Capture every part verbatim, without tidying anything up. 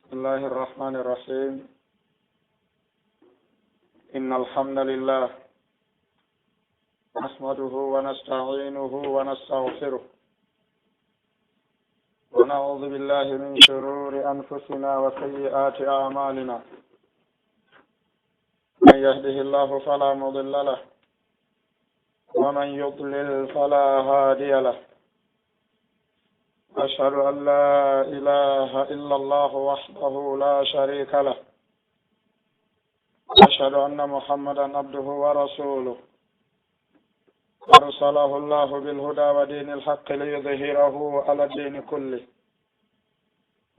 بسم الله الرحمن الرحيم. إن الحمد لله نحمده ونستعينه ونستغفره، ونعوذ بالله من شرور أنفسنا وسيئات أعمالنا. من يهده الله فلا مضل له، ومن يضلل فلا هادي له. أشهد أن لا إله إلا الله وحده لا شريك له، وأشهد أن محمدا عبده ورسوله، أرسله الله بالهدى ودين الحق ليظهره على الدين كله،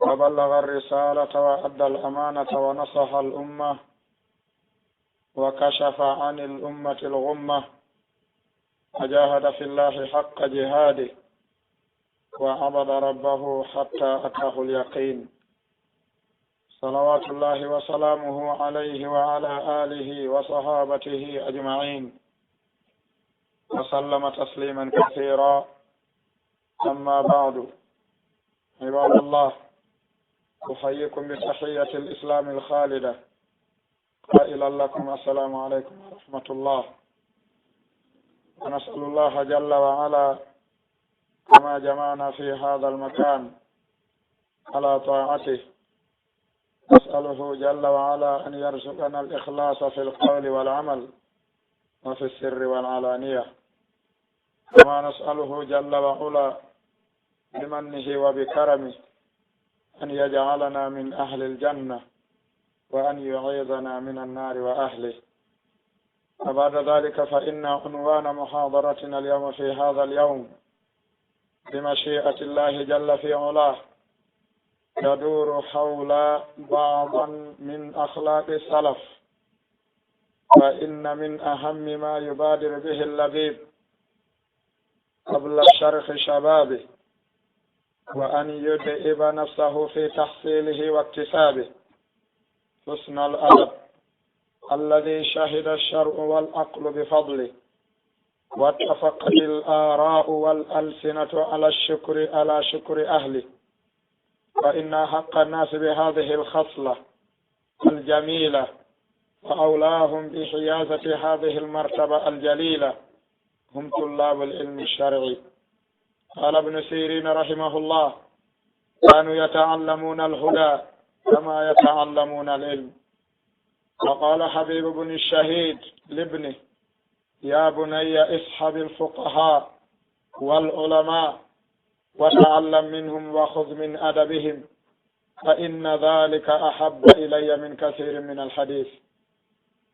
وبلغ الرسالة وأدى الأمانة ونصح الأمة، وكشف عن الأمة الغمة، وجاهد في الله حق جهاده، وعبد ربه حتى أتاه اليقين. صلوات الله وسلامه عليه وعلى آله وصحابته أجمعين، وسلم تسليما كثيرا. أما بعد، عباد الله، أحييكم بتحية الإسلام الخالدة، قائلا لكم: السلام عليكم ورحمة الله. ونسأل الله جل وعلا كما جمعنا في هذا المكان على طاعته، نسأله جل وعلا أن يرزقنا الإخلاص في القول والعمل وفي السر والعلانية، كما نسأله جل وعلا بمنه وبكرمه أن يجعلنا من أهل الجنة، وأن يعيذنا من النار وأهله. وبعد ذلك، فإن عنوان محاضرتنا اليوم في هذا اليوم بمشيئة الله جل في علاه يدور حول بعضا من أخلاق السلف، فإن من أهم ما يبادر به اللبيب قبل شرخ شبابه وأن يدئب نفسه في تحصيله واكتسابه حسن الأدب الذي شهد الشرع والعقل بفضله، واتفقت الآراء والألسنة على الشكر، على شكر أهله، فإن أحق الناس بهذه الخصلة الجميلة وأولاهم بحيازة هذه المرتبة الجليلة هم طلاب العلم الشرعي. قال ابن سيرين رحمه الله: كانوا يتعلمون الهدى كما يتعلمون العلم. وقال حبيب بن الشهيد لابنه: يا بني اصحب الفقهاء والعلماء وتعلم منهم وخذ من أدبهم، فإن ذلك أحب إلي من كثير من الحديث.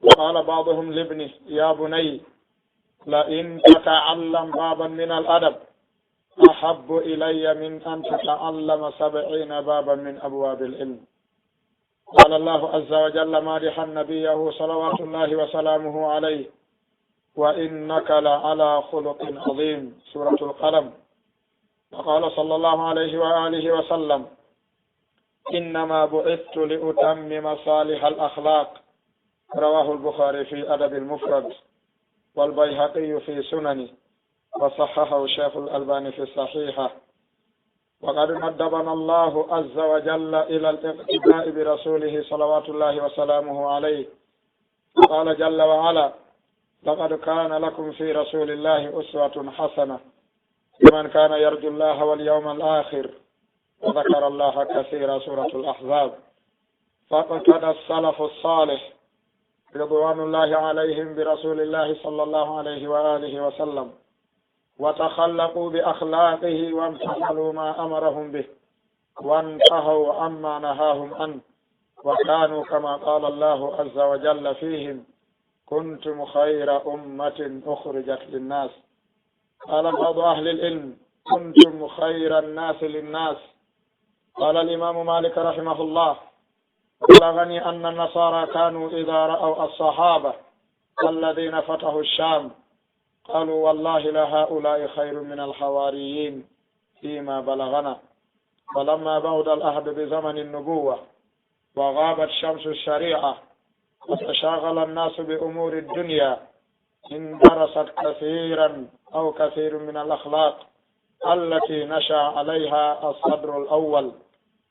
وقال بعضهم لابنه: يا بني، لئن تتعلم بابا من الأدب أحب إلي من أن تتعلم سبعين بابا من أبواب العلم. قال الله عز وجل مادحا نبيه صلوات الله وسلامه عليه: وإنك لعلى خلق عظيم. سورة القلم. وقال صلى الله عليه وآله وسلم: إنما بعثت لأتمم صالح الأخلاق. رواه البخاري في أدب المفرد، والبيهقي في سننه، وصححه الشيخ الألباني في الصحيحة. وقد ندبنا الله عز وجل إلى الاقتداء برسوله صلوات الله وسلامه عليه. قال جل وعلا: لقد كان لكم في رسول الله أسوة حسنة لمن كان يرجو الله واليوم الآخر وذكر الله كثيرا. سورة الأحزاب. فاقتدى السلف الصالح رضوان الله عليهم برسول الله صلى الله عليه وآله وسلم، وتخلقوا بأخلاقه وامتثلوا ما أمرهم به وانتهوا عما نهاهم عنه، وكانوا كما قال الله عز وجل فيهم: كنتم خير أمة أخرجت للناس. قال بعض أهل العلم: كنتم خير الناس للناس. قال الإمام مالك رحمه الله: بلغني أن النصارى كانوا إذا رأوا الصحابة الذين فتحوا الشام قالوا: والله لهؤلاء خير من الحواريين فيما بلغنا. فلما بعد العهد بزمن النبوة وغابت شمس الشريعة وتشاغل الناس بأمور الدنيا، اندرست كثيرا أو كثير من الأخلاق التي نشأ عليها الصدر الأول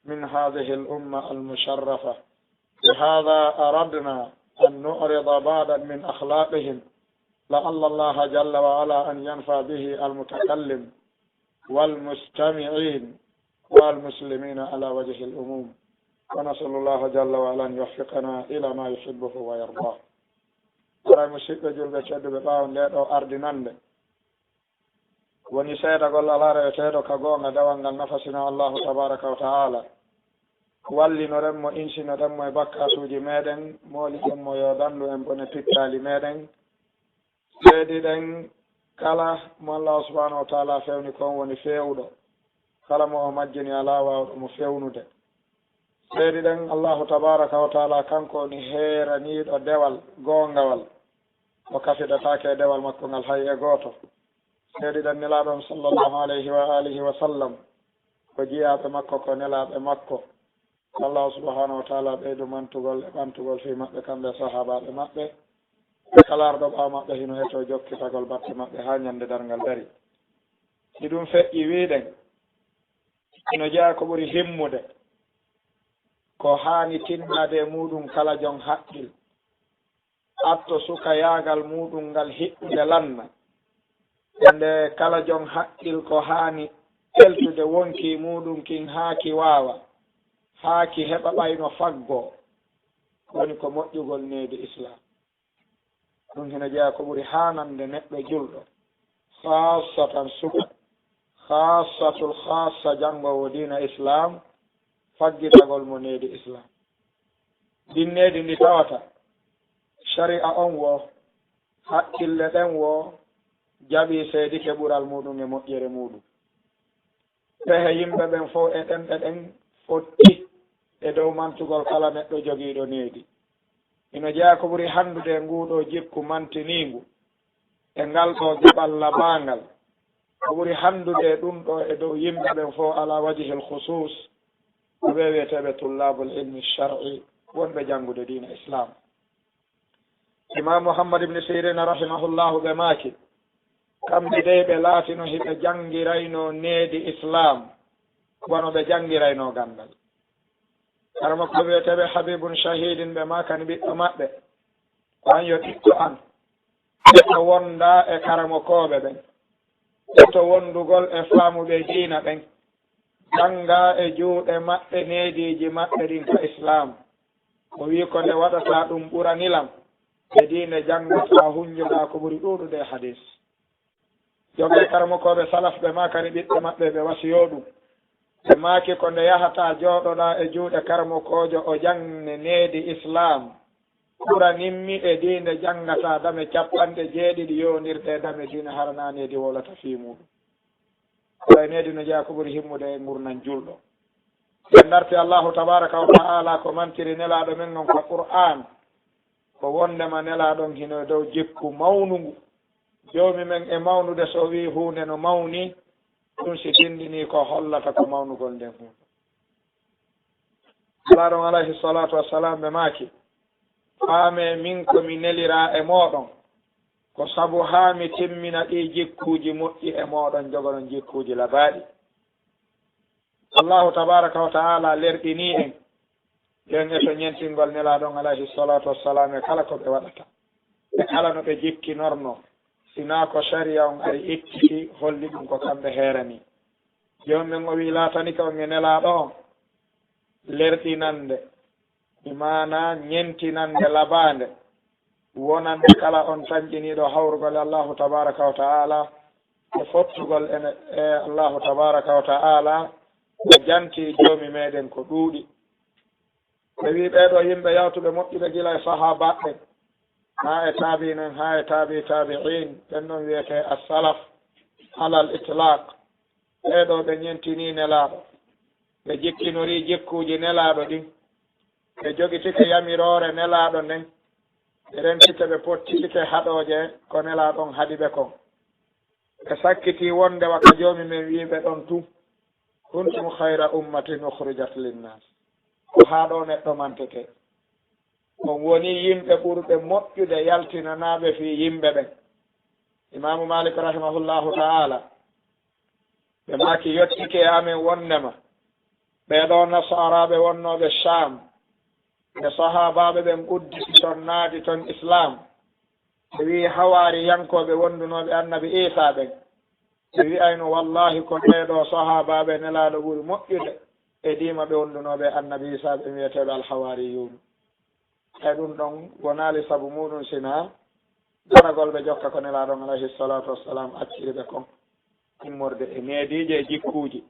من هذه الأمة المشرفة. بهذا أردنا أن نعرض بعضا من أخلاقهم، لعل الله جل وعلا أن ينفع به المتكلم والمستمعين والمسلمين على وجه العموم. ونسأل الله جل وعلا أن يوفقنا إلى ما يحبه ويرضاه. Haray, musidɓe julɓe tedduɓe, ɓaawo nde ɗo ardinande, woni seedagol alaa reweteeɗo ka goonga, dewal ngal nafa sinaa Allahu tabaaraka wa ta'ala. Wallinoren mo, insinoren mo e bakkaatuuji meɗen, mooliɗen mo yo dandu en bone pittaali meɗen. Seediɗen kala mo Allahu subhanahu wa ta'ala fewni, ko on woni feewuɗo. Kala mo o majjini, alaa waawɗo mo fewnude. Seediɗen Allahu tabaaraka wa ta'ala, kanko woni heeraniiɗo dewal goongawal, o kafidataake e dewal makko ngal hay e gooto. Seediɗen Nelaaɗo on sallallahu alayhi wa alihi wa sallam, ko jiyaaɓe makko, ko nelaaɓe makko. Allahu subhanahu wa ta'ala ɓeydu mantugol e ɓantugol fii maɓɓe, kamɓe e sahaabaaɓe maɓɓe, e kala arɗo ɓaawo maɓɓe hino heto jokkitagol batte maɓɓe haa ñande darngal dari. Si ɗum feƴƴi, wiiɗen, hino jeyaa ko ɓuri himmude, ko haani tinnaade e muuɗum kala jon haqqil, atto sukayaagal muuɗum ngal hiɓɓude lanna. E nde kala jon haqqil ko haani eltude wonkii muuɗum kin haa ki waawa, haa ki heɓa ɓay no faggoo, woni ko moƴƴugol needi Islaam. Ɗum hino jeyaa ko ɓuri haanande neɗɗo julɗo, khaassatan suka, khaassatul khaassa, janngoowo diina Islaam, faggitagol mo needi Islaam. Ɗin needi ndi tawata shari'a on woo, haqqille ɗen woo, jaɓii seedike ɓural muuɗum e moƴƴere muuɗum. Pehe yimɓe ɓen fow e ɗemɗe ɗen fotti e dow mantugol kala neɗɗo jogiiɗo needi. Hino jeyaa ko ɓuri hanndude e nguuɗoo jikku mantiniingu e ngal ɗoo geɓal labaangal, ko ɓuri hanndude e ɗum ɗoo e dow yimɓe ɓen fow ala wajhil khusuus, ko ɓee wi'eteeɓe tullaabul ilmi shar'i, wonɓe janngude diina Islaam. Imaam Muhammad ibn Sirin rahimahullahu, ɓe maaki, kamɓe dey ɓe laatino hiɓe janngiraynoo needi Islaam, wano ɓe janngiraynoo ganndal. Karamoko wi'eteeɓe Habibun Shahidin, ɓe maakani ɓiɗɗo maɓɓe, ko an yo ɓiɗɗo an, ɓe wonda e karamokooɓe ɓen, ɓe to wondugol e faamuɓe diina ɓen, jannga e juuɗe maɓɓe neediiji maɓɓe ɗin ka Islaam. O wi'i ko nde waɗata ɗum ɓurani lan e diine janngata hunjoɗaa ko ɓuri ɗuuɗude e hadiis. Joɓe karamokooɓe salaf ɓe maakani ɓiɓɓe maɓɓe, ɓe wasiyoo ɗum. Ɓe maaki ko nde yahata jooɗoɗaa e juuɗe karamokoojo o jangne needi Islaam, ɓuranimmi e diine janngataa dame capanɗe jeeɗiɗi yowondirɗe e dame diine hara naa needi wowlata fii muuɗum. Haray needi no jeyaa ko ɓuri himmude e ngurndan julɗo. Ɓe darti Allahu tabaaraka wa ta'ala ko mantiri Nelaaɗo men on ka Qur'aan, ko wondema Nelaaɗo on hino e dow jikku mawnungu. Joomi men e mawnude, so o wi'i huunde no mawni, ɗum si tinndinii ko hollata ko mawnugol nden huunde. Nelaaɗo on alayhi salaatu wassalaam ɓe maaki, faamee min ko mi neliraa e mooɗon, ko sabu haa mi timmina ɗii jikkuuji moƴƴi e mooɗon, jogoɗon jikkuuji labaaɗi. Allahu tabaaraka wa ta'ala lerɗinii en, ɓen e to ñentingol Nelaaɗo on alayhi salaatu wassalaam e kala ko ɓe waɗata, e kala no ɓe jikkinornoo, sinaa ko sariya on ari ittiti holli ɗum ko kamɓe heeranii. Joomi men o wi'i, laatanike on e Nelaaɗo on lerɗinannde, bi maanaa ñentinannde labaande, wonande kala on tanƴiniiɗo hawrugol e Allahu tabaaraka wa ta'ala, e fottugol e, e Allahu tabaaraka wa ta'ala, o janti Joomi meɗen ko ɗuuɗi. Ɓe wi'i, ɓee ɗoo yimɓe yawtuɓe moƴƴuɓe gila e sahaabaaɓe ɓen, haa e taabi'iin en, haa e taabi'i taabi'iin, ɓen ɗon wi'etee as-salaf alal itlaaq. Ɓee ɗoo ɓe ñentinii Nelaaɗo, ɓe jikkinorii jikkuuji Nelaaɗo ɗin, ɓe jogitike yamiroore Nelaaɗo nden, ɓe rentike, ɓe pottitike haɗooje ko Nelaaɗo on haɗi ɓe kon. Ɓe sakkitii wonde wa ka Joomi men wi'i ɓe ɗon tun, kuntum khayra ummatin ukhrijat linnaas. Ko haa ɗoo neɗɗo mantetee. On wonii yimɓe ɓurɓe moƴƴude yaltinanaaɓe fii yimɓe ɓen. Imaamu Maalik rahimahullahu ta'ala, ɓe maaki, yottike e amen wondema Ɓee ɗoo nasaaraaɓe wonnooɓe Shaam, ɓe sahaabaaɓe ɓen udditi ton, naati ton Islaam, ɓe wi'i hawaariyankooɓe wondunooɓe Annabi Iisaa ɓen, ɓe wi'ayno, "Wallaahi, ko ɓee ɗoo sahaabaaɓe Nelaaɗo ɓuri moƴƴude e diima ɓe wondunooɓe Annabi Iisaa ɓen wi'eteeɓe Alhawaariyuun." E ɗum ɗon wonaali sabu muuɗum sinaa daragol ɓe jokka ko Nelaaɗo on, alayhi salaatu wassalaam, acciri ɓe kon, immorde e neediiji e jikkuuji.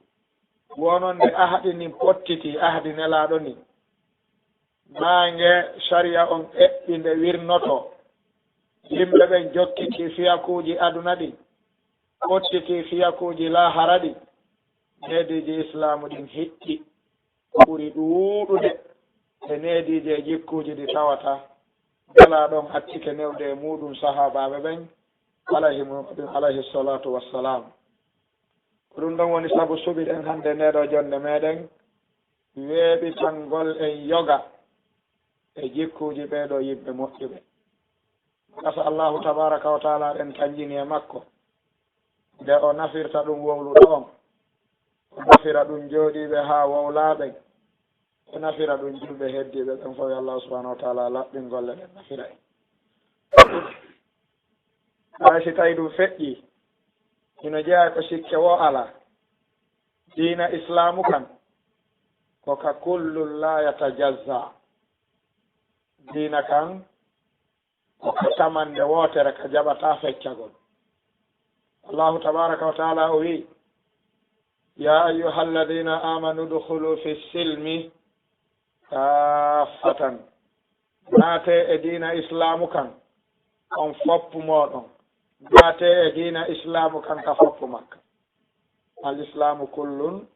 Wononde ahadi ndin pottitii, ahadi Nelaaɗo ndin, naange sariya on eɓɓi nde wirnotoo, yimɓe ɓen jokkitii fiyakuuji aduna ɗin, pottitii fiyakuuji laahara ɗin, neediiji Islaamu ɗin hiɗɗi ko ɓuri ɗuuɗude e neediiji e jikkuuji ɗi tawata Nelaaɗo on accike newde e muuɗum sahaabaaɓe ɓen, alayhimu, alayhi salaatu wassalaam. Ko ɗum ɗon woni sabu suɓiɗen hannde ndee ɗoo jonnde meɗen, weeɓitangol en yoga e jikkuuji ɓee ɗoo yimɓe moƴƴuɓe. Gasa Allaahu tabaaraka wa taala ɗen tanjini e makko, nde o nafirta ɗum wowluɗo on, o nafira ɗum jooɗiiɓe haa wowlaa ɓen, o nafira ɗum julɓe heddiiɓe ɓen fof. Yo Allaahu subhaanahu wa taala laɓɓin golle ɗen, nafira en. Hay si tawi ɗum feƴƴi, hino jeyaa ko sikke woo alaa. Diina Islaamu kan, ko ka kullun laa yatajazza. Diina kan, ko ka tamannde wootere ka jaɓataa feccagol. Allaahu tabaaraka wa taala o wi'i, "Yaa ayyuhal ladiina aamanu udkhuluu fi silmi kaaffatan." Naatee e diina Islaamu kan, on foppu mooɗon. Naatee e diina Islaamu kan ka foppu makka. Al Islaamu kullun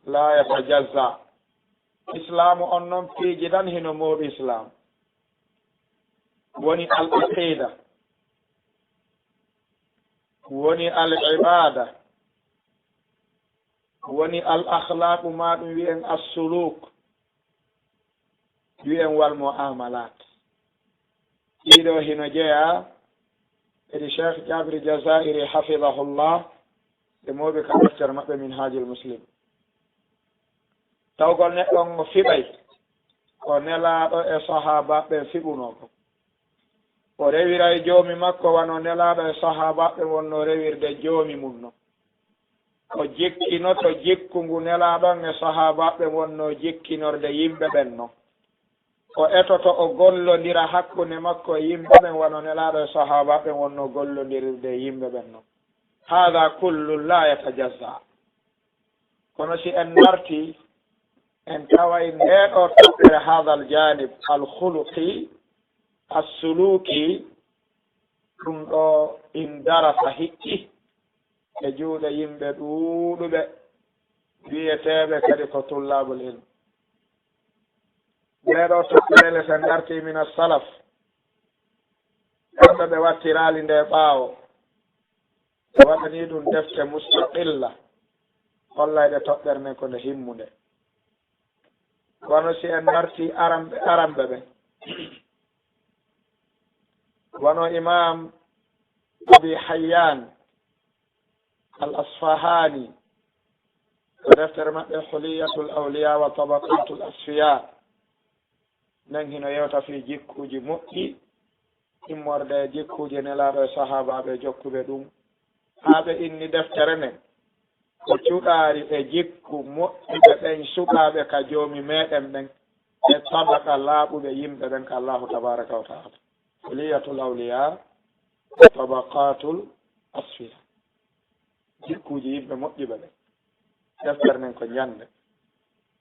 laa yatajazza. Islaamu on non piiji tan hino mooɓi Islaamu. Woni al aqiida, woni al ibaada, woni al akhlaaqu, maa ɗum wi'en as suluk, wi'en wal mu'amalat. Ɗiɗo hino jeyaa e ɗi Cheikh Jabir Jazairi hafidahullah, ɓe mooɓi ka deftere maɓɓe Minhajul Muslim. Tawgol neɗɗo on o fiɓay ko Nelaaɗo e sahaabaaɓe ɓen fiɓunoo kon. O rewiray Joomi makko wano Nelaaɗo e sahaabaaɓe ɓen wonnoo rewirde Joomi mun non. O jikkinoto jikku ngu Nelaaɗo on e sahaabaaɓe ɓen wonnoo jikkinorde yimɓe ɓen non. O etoto o gollondira hakkunde makko e yimɓe ɓen wano Nelaaɗo e sahaabaaɓe ɓen wonnoo gollondirirde e yimɓe ɓen non. Haada kullun laa yatajazza. Kono si en nartii, en taway ndee ɗoo toɓɓere, haadal jaanib al khuluqi, as suluki, ɗum ɗoo in darasa hiɗɗi e juuɗe yimɓe ɗuuɗuɓe, wi'eteeɓe kadi ko tullaabul ilm. Ndee ɗoo toɓɓere, le, si en nartii min as salaf, kamɓe ɓe wattiraali nde ɓaawo. Ɓe waɗanii ɗum defte mustaqilla, hollayɗe toɓɓere nden ko nde himmunde. Wano si en nartii aranɓe, aranɓe ɓen, wano Imaam Abi Hayyan al Asfahani, ko deftere maɓɓe Huliyatul Awliya wa Tabaqatul Asfiya, nden hino yewta fii jikkuuji moƴƴi, immorde e jikkuuje Nelaaɗo e sahaabaaɓe jokkuɓe ɗum, haa ɓe inni deftere nden ko cuɗaari e jikku moƴƴuɓe ɓen, suɓaaɓe ka Joomi meɗen ɓen, e tabaqa laaɓuɓe yimɓe ɓen ka Allaahu tabaaraka wa taala. Huliyatul Awliya, Tabaqatul Asfiya. Jikkuuji yimɓe moƴƴuɓe ɓen. Deftere nden ko njannde.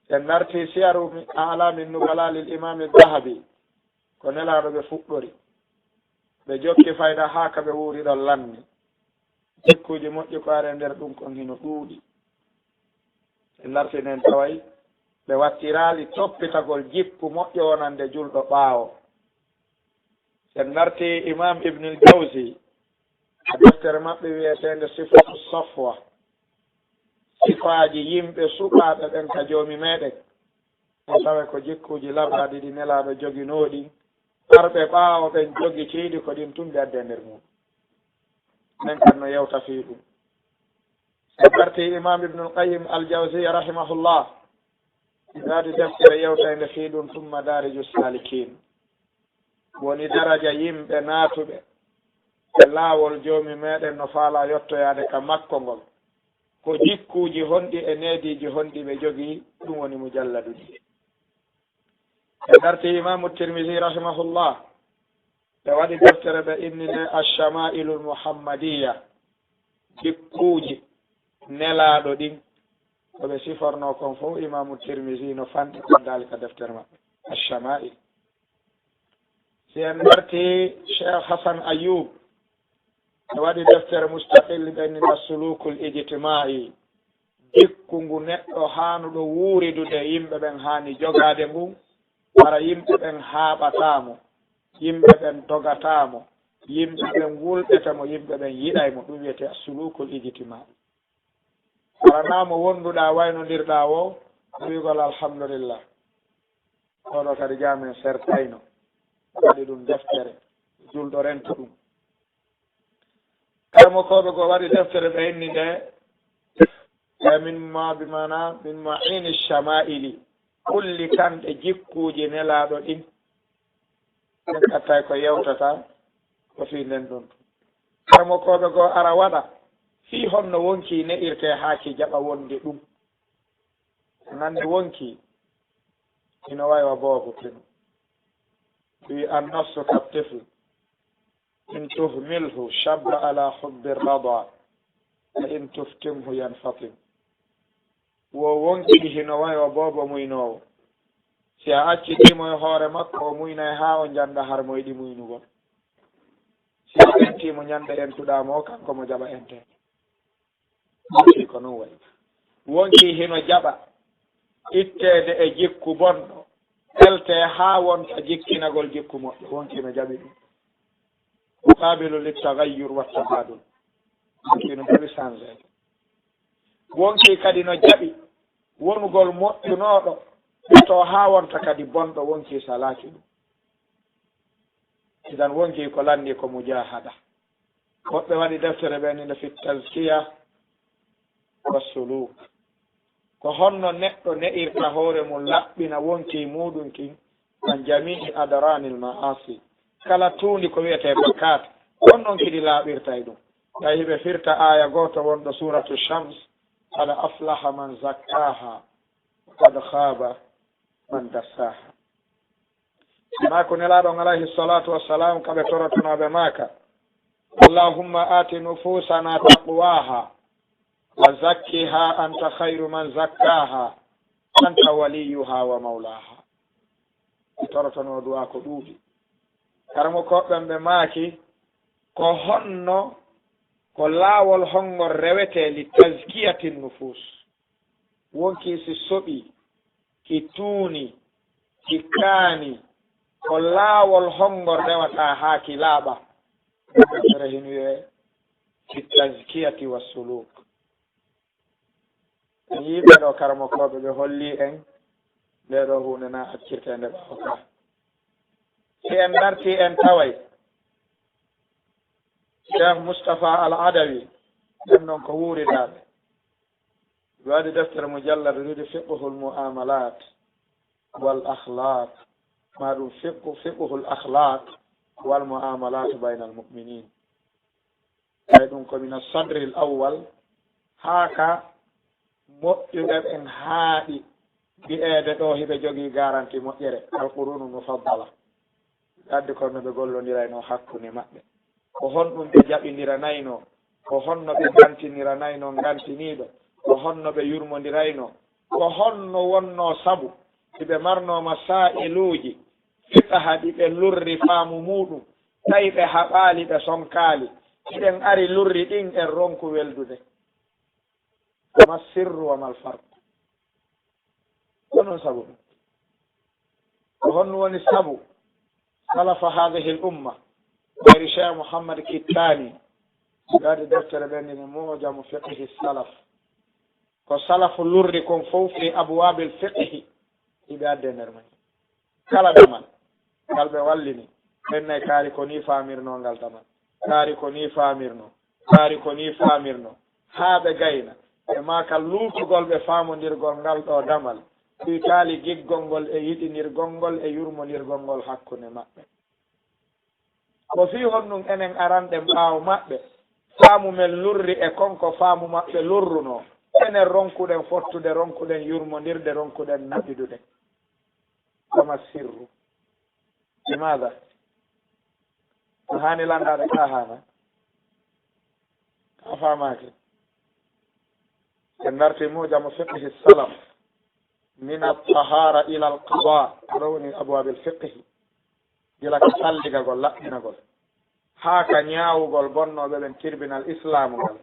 En nartii Siyaru A'lamin Nubala lil Imaami Dahabi. Ko Nelaaɗo ɓe fuɗɗori. Ɓe jokki fayda haa ka ɓe wuuri ɗon lanni. Jikkuuji moƴƴi ko ari e nder ɗum kon hino ɗuuɗi. En nartii nden taway ɓe wattiraali toppitagol jikku moƴƴo wonande julɗo ɓaawo. Sen narti Imam Ibnul Jawzi, e deftere maɓɓe wi'eteende Sifatu Safwa, sifaaji yimɓe suɓaaɓe ɓen ka Joomi meɗen, on tawa ko jikkuuji laɓaaɗi ɗi Nelaaɗo joginoo ɗin, arɓe ɓaawo ɓen jogitiiɗi ko ɗin tun ɓe addi e nder muɗum. Men kan no yewta fii ɗum. Sen narti Imam Ibnul Qayyim Al Jawziya rahimahullah, Ɓe waɗi deftere yewtaynde fii ɗum, tun Madaariju Saalikiin. Woni daraja yimɓe naatuɓe e laawol Joomi meɗen no faalaa yottoyaade ka makko ngol. Ko jikkuuji honɗi e neediiji honɗi ɓe jogii, ɗum woni mujalladu ɗiɗi. Ɓe darti Imaamu Tirmisi rahimahullah, ɓe waɗi deftere ɓe inni nde Ash-Shamaa'ilul Muhammadiyya, jikkuuji Nelaaɗo ɗin. Ko ɓe sifornoo kon fow Imaamu Tirmisi no fanɗi ko daali ka deftere maɓɓe Ash-Shamaa'il. Si en darti Cheikh Hassan Ayyub, ɓe waɗi deftere mustaqil ɓe inni As-Sulukul Ijtimaa'i, jikku ngu neɗɗo haanuɗo wuuridude yimɓe ɓen haani jogaade ngun, hara yimɓe ɓen haaɓataa mo, yimɓe ɓen dogataa mo, yimɓe ɓen wulɓete mo, yimɓe ɓen yiɗay mo, ɗum wiyetee As-Sulukul Ijtimaa'i. Hara naa mo wonduɗaa waynondirɗaa woo, wi'ugol alhamdulillah. Oɗo kadi jaamen sertayno, waɗi ɗum deftere, julɗo rento ɗum. Karamokooɓe goo waɗi deftere ɓe inni nde, e min ma bi maana, min ma'ini shama'ili, kulli kanɗe jikkuuji Nelaaɗo ɗin. Ɓen kattay ko yewtata, ko fii nden ɗon. Karamokooɓe goo ara waɗa, fii honno wonkii ne'irtee haa ki jaɓa wonde ɗum. Nandi wonkii, hino way wa boobo kenu. Wi an nafsu ka tifl. In tuhmilhu shabba ala hubbi rada, wa in tuftimhu yanfatim. Wo wonkii hino way wa boobo muynoowo. Si a accidiimo e hoore makko, o muynay haa o njannda har mo yiɗi muynugol. Si a entiimo ñande entuɗaa mo, kanko mo jaɓa ente. Wonkii ko non wayi. Wonkii hino jaɓa itteede e jikku bonɗo, eltee haa wonta jikkinagol jikku moƴƴo. Wonkii no jaɓi ɗum. Qaabilu littagayyur wa tabaadul. Wonkii no jaɓi changeede. Wonkii kadi no jaɓi wonugol moƴƴunooɗo, ɓeto haa wonta kadi bonɗo, wonkii salaaki ɗum. Idan wonkii ko lanni ko mujahada. Woɓɓe waɗi deftere ɓe ni nde fi tazkiya wa suluk. Ko honno neɗɗo ne'irta hoore mum laɓɓina wonkii muuɗum kin an jami'i adranil ma'asi. Kala tuundi ko wi'etee bakaat, honno kadi laaɓirta e ɗum. Tawi hiɓe firta aaya gooto wonɗo suuratu Shams, qad aflaha man zakkaha, wa qad khaba man dassaha. Maa ko Nelaaɗo on alayhi salatu wassalam ka ɓe torotonoo ɓe maaka, Allahumma aati nufusana taqwaha, wa zakkiha anta khayru man zakkaha, anta waliyuha wa mawlaha. Ɓe torotonoo du'aa ko ɗuuɗi. Karamokooɓe ɓen ɓe maaki, ko honno, ko laawol honngol rewetee li tazkiyatin nufus? Wonkii si soɓii, ki tuunii, ki kaanii, ko laawol honngol rewataa haa ki laaɓa? Deftere hino wi'ee fi tazkiyati wa suluk. En yii ɓee ɗoo karamokooɓe, ɓe hollii en ndee ɗoo huunde na accirteende ɓaawo ka. Si en dartii, en taway Cheikh Mustafa Al Adawi, ɓen ɗon ko wuuridaaɓe. Ɓe waɗi deftere mujalladu ɗiɗi, Fiqhul Mu'amalat wal Akhlaq, maa ɗum Fiqhu, Fiqhul Akhlaq wal Mu'amalat baynal mu'minin. Tawi ɗum ko mina sadril awwal, haa ka moƴƴuɓe ɓen haaɗi, wi'eede ɗoo hiɓe jogii garanti moƴƴere, Al Qurunul Mufaddala. Addi kono no ɓe gollondiraynoo hakkunde maɓɓe. Ko honɗum ɓe jaɓindiranaynoo? Ko honno ɓe ngantiniranaynoo ngantiniiɗo? Ko honno ɓe yurmondiraynoo? Ko honno wonnoo sabu hiɓe marnoo masaa'iluuji fiqha ɗi ɓe lurri faamu muuɗum, tawi ɓe haɓaali, ɓe sonkaali? Hiɗen ari lurri ɗin, en ronku weldude. Ma sirru wa mal farq? Ko non sabu ɗum. Ko honno woni sabu salafa hadhihi al umma, ɓayri Cheikh Mouhammad Kittani, ɓe waɗi deftere ɓe ndine Mu'jamu Fiqhi Salaf. Ko salafu lurri kon fow fi abwabil fiqhi, iɓe adde nder mum. Kala damal ngal ɓe wallini, ɓen nay kaari ko nii faamirnoo ngal damal, kaari ko nii faamirnoo, kaari ko nii faamirnoo, haa ɓe gayna, ɓe maaka luutugol ɓe faamondirgol ngal ɗoo damal, ɗuytaali giggol ngol e yiɗinirgol ngol e yurmondirgol ngol hakkunde maɓɓe. Ko fii honɗun enen aranɗen ɓaawo maɓɓe, faamu men lurri e kon ko faamu maɓɓe lurrunoo, enen ronkuɗen fottude, ronkuɗen yurmondirde, ronkuɗen naɓidude. Wama sirru. Limaada? No haani landaade ka haana? Ka faamaaki. En darti mu'jamu fiqhi salaf, min at-tahara ila al-qada, ko ɗo woni abwaabil fiqhi. Gila ka salligagol, laɓɓinagol, haa ka ñaawugol bonnooɓe ɓen tribunal islaamu ngal.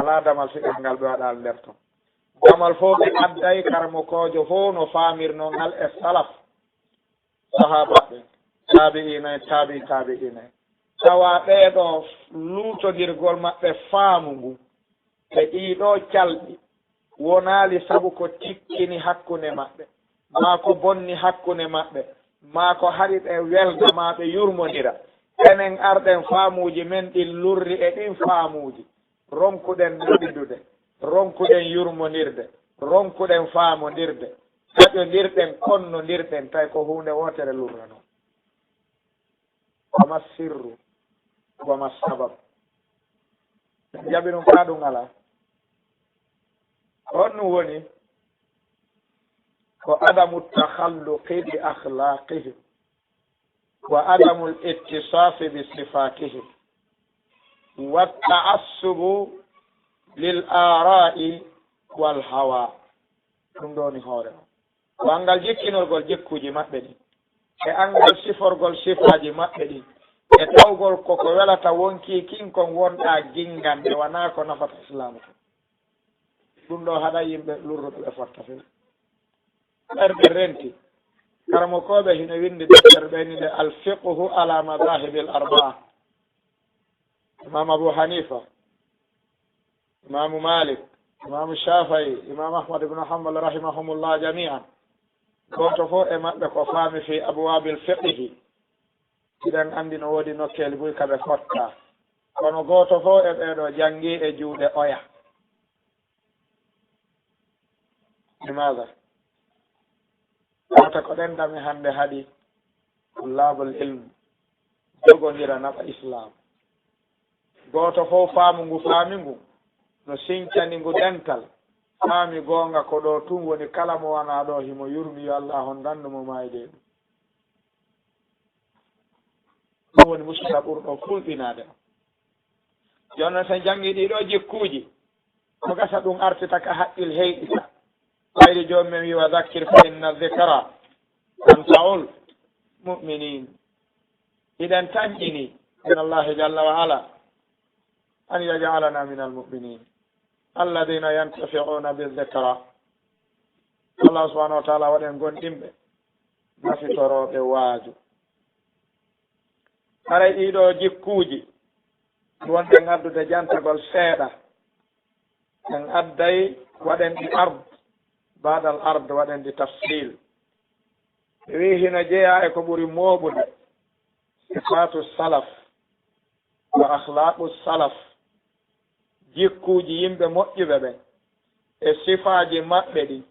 Alaa damal fiqhi ngal ɓe waɗaali nder ton. Damal fof ɓe adday, karamokoojo fof no faamirnoo ngal e salaf, sahaabaaɓe, taabi'iina en, taabi'i taabi'iina en. Tawa ɓee ɗoo luutondirgol maɓɓe faamu ngu e ɗii ɗoo calɗi wonaali sabu ko tikkini hakkunde maɓɓe, maa ko bonni hakkunde maɓɓe, maa ko haɗi ɓe welda, maa ɓe yurmondira. Enen arɗen faamuuji men ɗin lurri e ɗin faamuuji, ronkuɗen naɓidude, ronkuɗen yurmondirde, ronkuɗen faamondirde, taƴondirɗen, konnondirɗen, tawi ko huunde wootere lurranoo. Wama sirru, wama sabab. Ɓe jaɓi ɗum, kaa ɗum alaa. Honɗum woni? Ko adamu takhalluqi bi akhlaqihim, wa adamu al-ittisafi bi sifatihim, wa ta'assubu lil ara'i wal hawa. Ɗum ɗo woni hoore on. Ko anngal jikkinorgol jikkuuji maɓɓe ɗin, e anngal siforgol sifaaji maɓɓe ɗin, e tawgol ko ko welata wonkii kin kon wonɗaa ginngande, wanaa ko nafata Islaamu kon. Ɗum ɗo haɗa yimɓe lurruɓe ɓe fotta few. Ɓerɗe renti. Karamokooɓe hino winndi deftere ɓe ni nde Al Fiqhu ala Madhahibil Arbaa. Imam Abu Hanifa, Imaamu Malik, Imaamu Shafi'i, Imaamu Ahmad ibn Hanbal rahimahumullah jami'an. Gooto fof e maɓɓe ko faami fi abwaabil fiqhi. Hiɗen anndi no woodi nokkeeli buy ka ɓe fotta. Kono gooto fof e ɓee ɗoo janngi e juuɗe oya. Limaada? Wata ko ɗen dame hannde haɗi tullaabul ilm jogondira naɓa Islaam. Gooto fof faamu ngu faami ngu, no sincani ngu dental, faami goonga ko ɗo tun woni, kala mo wanaa ɗo himo yurmi, yo Allah hondannu mo maayde e ɗum. Ɗum woni muskila ɓurɗo fulɓinaade on. Jooni noon, so en janngii ɗii ɗoo jikkuuji, ko gasa ɗum artita ka haqqil heyɗita. Ɓayri Joom men wii, "Wa dhakkir fa inna dhikra tanfa'ul mu'minin." Hiɗen tanƴini min Allahi jalla wa ala an yaj'alana min al mu'minin alladhina yantafi'una bi dhikra. Allah subhanahu wa ta'ala waɗen gondimɓe nafitorooɓe waaju. Haray ɗii ɗoo jikkuuji wonɗen addude jantagol seeɗa, en adday waɗen ɗi ard, baadal ard waɗen ɗi tafsil. Wi hino jeyaa e ko ɓuri mooɓude sifaatu salaf wa akhlaqu salaf, jikkuuji yimɓe moƴƴuɓe ɓen, e sifaaji maɓɓe ɗin,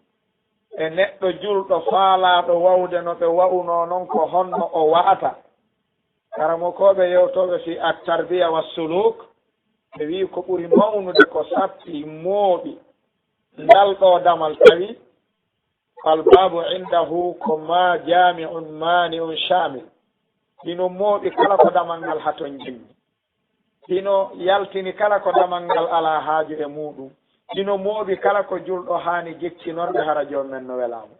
e neɗɗo julɗo faalaaɗo wa'ude no ɓe wa'unoo non, ko honno o wa'ata. Karamokooɓe yewtooɓe fii at-tarbiya wa suluk, ɓe wi'i ko ɓuri mawnude ko satti mooɓi ngal ɗoo damal, tawi fal babu indahu ko ma jami'un mani'un shamil. Hino mooɓi kala ko damal ngal haton jimmi. Hino yaltini kala ko damal ngal alaa haaju e muuɗum. Hino mooɓi kala ko julɗo haani jikkinorɗe hara Joom men no welaa mo.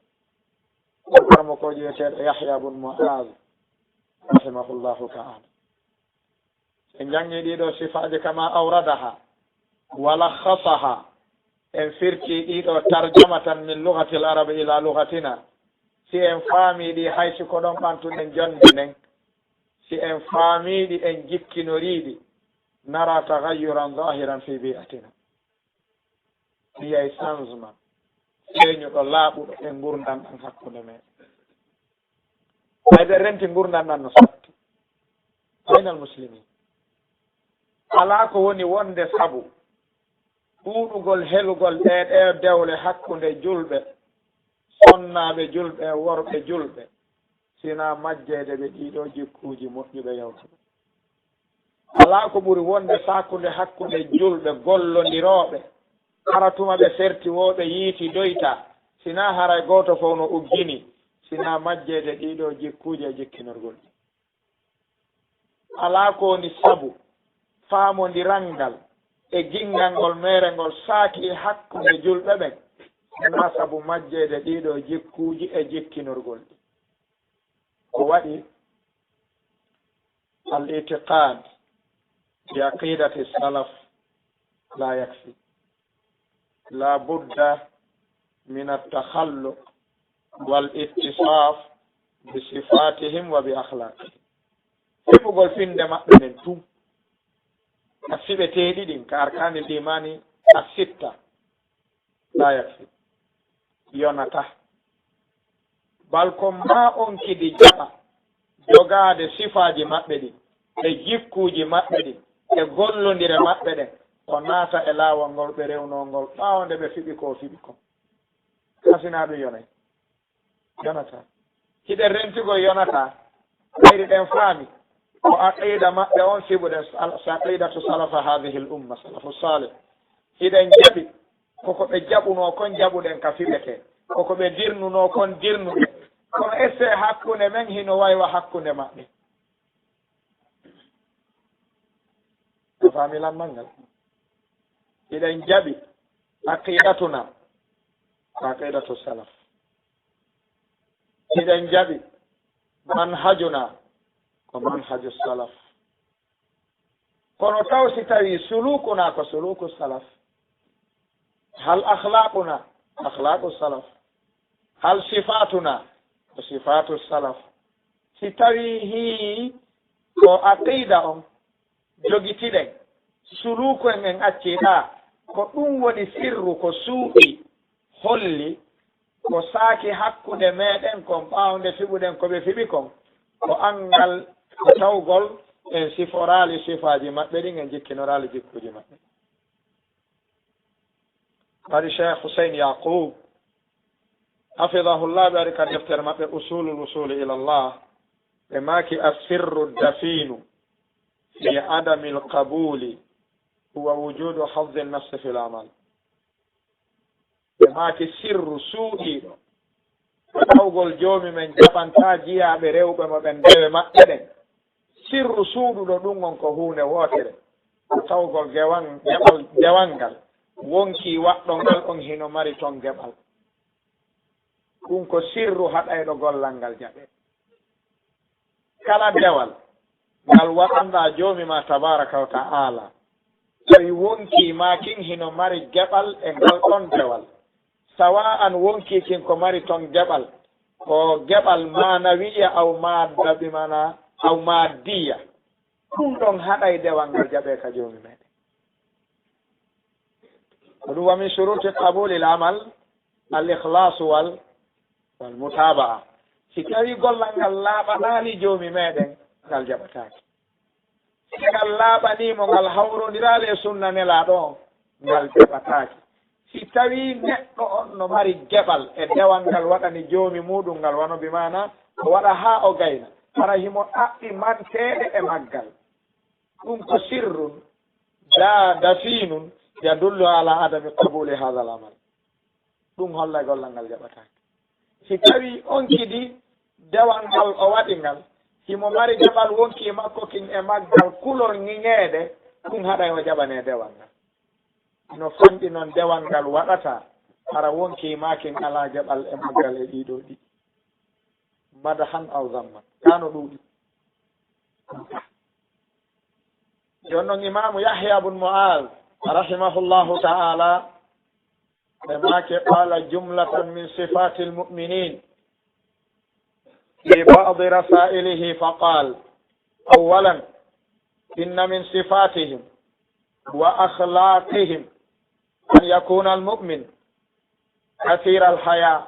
Ko karamokoojo wi'eteeɗo Yahya bun Mu'az, rahimahullahu ta'ala. En janngii ɗii ɗoo sifaaji kama awradaha wa lakhasaha. En firtii ɗii ɗoo tarjamatan min lughatil arabi ila lughatina. Si en faamii ɗi, hay si ko ɗon ɓantuɗen jonnde nden, si en faamii ɗi, en jikkinorii ɗi, nara taghayyuran zahiran fi bi'atina. Mi yiyay changement feeñuɗo, laaɓuɗo e ngurndan ɗan hakkunde men. Hay ɓe renti ngurndan ɗan no satti. Baynal muslimin. Alaa ko woni wonde sabu ɗuuɗugol helugol ɗee, ɗee dewle hakkunde julɓe, sonnaaɓe julɓe e worɓe julɓe, sinaa majjeede ɓe ɗiɗo jikkuuji moƴƴuɓe yawtuɓe. Alaa ko ɓuri wonde sakunde hakkunde julɓe gollondirooɓe, hara tuma ɓe ferti woo ɓe yiiti doyta, sinaa haray gooto fow no uggini, sinaa majjeede ɗiɗo jikkuuji e jikkinorgol ɗi. Alaa ko woni sabu faamondiral ngal e ginngal ngol meere ngol saaki hakkunde julɓe ɓen, sinaa sabu majjeede ɗiɗo jikkuuji e jikkinorgol ɗi. Ko waɗi al-i'tiqaad bi aqiidati salaf laa yakfi. Laa budda min at-takhalluq wal ittisaaf bi sifaatihim wa bi akhlaaqihim. Fiɓugol fiɓnde maɓɓe nden tun, ka fiɓeteeɗi ɗin, ka arkaanil iimaani as-sitta, laa yakfi. Yonataa. Bal ko maa on kidi jaɓa jogaade sifaaji maɓɓe ɗin, e jikkuuji maɓɓe ɗin, e gollondire maɓɓe ɗen, o naata e laawol ngol ɓe rewnoo ngol ɓaawo nde ɓe fiɓi ko o fiɓi kon. Kaa sinaa ɗun yonay? Yonataa. Hiɗen rentigol yonataa. Ɓayri ɗen faami ko aqiida maɓɓe on fiɓuɗen, sal-, si aqiidatu salafa haadihil umma, salafu saalih. Hiɗen jaɓi ko ko ɓe jaɓunoo kon jaɓuɗen ka fiɓetee. Ko ko ɓe dirnunoo kon dirnuɗen. Kono est-ce que hakkunde men hino way wa hakkunde maɓɓe? A faami lammal ngal? Hiɗen jaɓi aqiidatuna, ko aqiidatu salaf. Hiɗen jaɓi manhajuna, ko manhaju salaf. Kono taw si tawii suluukuna ko suluuku salaf, hal akhlaaquna akhlaaqu salaf, hal sifaatuna ko sifaatu salaf, si tawii hii ko aqiida on jogitiɗen, suluuku en en accii ɗaa, ko ɗun woni sirru ko suuɗii, holli ko saaki hakkunde meɗen kon ɓaawo nde fiɓuɗen ko ɓe fiɓi kon, ko anngal ko tawgol en siforaali sifaaji maɓɓe ɗin, en jikkinoraali jikkuuji maɓɓe. Bari Cheikh Hussein Yaqub, hafidahullah, ɓe ari ka deftere maɓɓe Usulul Usuli ila Allah, ɓe maaki, "Assirru dafinu fi adamil qabuli huwa wujudu hazzi nafsi fil amal." Ɓe maaki, sirru suuɗiiɗo ko tawgol Joomi men jaɓantaa jiyaaɓe rewɓe mo ɓen dewe maɓɓe ɗen. Sirru suuɗuɗo ɗun on ko huunde wootere, ko tawgol gewan-, geɓal, dewal ngal wonkii waɗɗo ngal on hino mari ton geɓal. Ɗun ko sirru haɗayɗo gollal ngal jaɓee. Kala dewal ngal waɗanɗaa Joomi maa tabaaraka wa ta'aala, tawi wonkii maa kin hino mari geɓal e ngal ɗon dewal, sawa'an wonkii kin ko mari ton geɓal, ko geɓal maanawiya aw maadda, bi maana aw maaddiya, ɗun ɗon haɗay dewal ngal jaɓee ka Joomi meɗen. Ko ɗun, "Wa min shuruti qabulil amal al ikhlasu wal, wal mutaba'a." Si tawii gollal ngal laaɓanaali Joomi meɗen, ngal jaɓataake. Si ngal laaɓanii mo, ngal hawrondiraali e sunna Nelaaɗo on, ngal jaɓataake. Si tawii neɗɗo on no mari geɓal e dewal ngal waɗani Joomi muuɗun ngal, wano bi maana o waɗa haa o gayna, hara himo ɗaɓɓi manteede e maggal, ɗun ko sirrun da-, dafinun yadullu ala adami qabuli hadha al amal. Ɗun hollay gollal ngal jaɓataake. Si tawii on kidi dewal ngal o waɗi ngal, himo mari geɓal wonkii makko kin e maggal kulol ŋiŋeede, ɗun haɗay o jaɓanee dewal ngal. No fanɗi non dewal ngal waɗata, hara wonkii maa kin alaa geɓal e maggal e ɗiɗo ɗiɗi. Madahan aw zamman. Kaa no ɗuuɗi. Jooni non, Imaamu Yahya bun Mu'az, rahimahullahu ta'ala, ɓe maaki, qala jumlatan min sifatil mu'minin fi ba'di rasailihi, faqal, awwalan, inna min sifatihim wa akhlaqihim an yakuna al mu'min kathira al haya,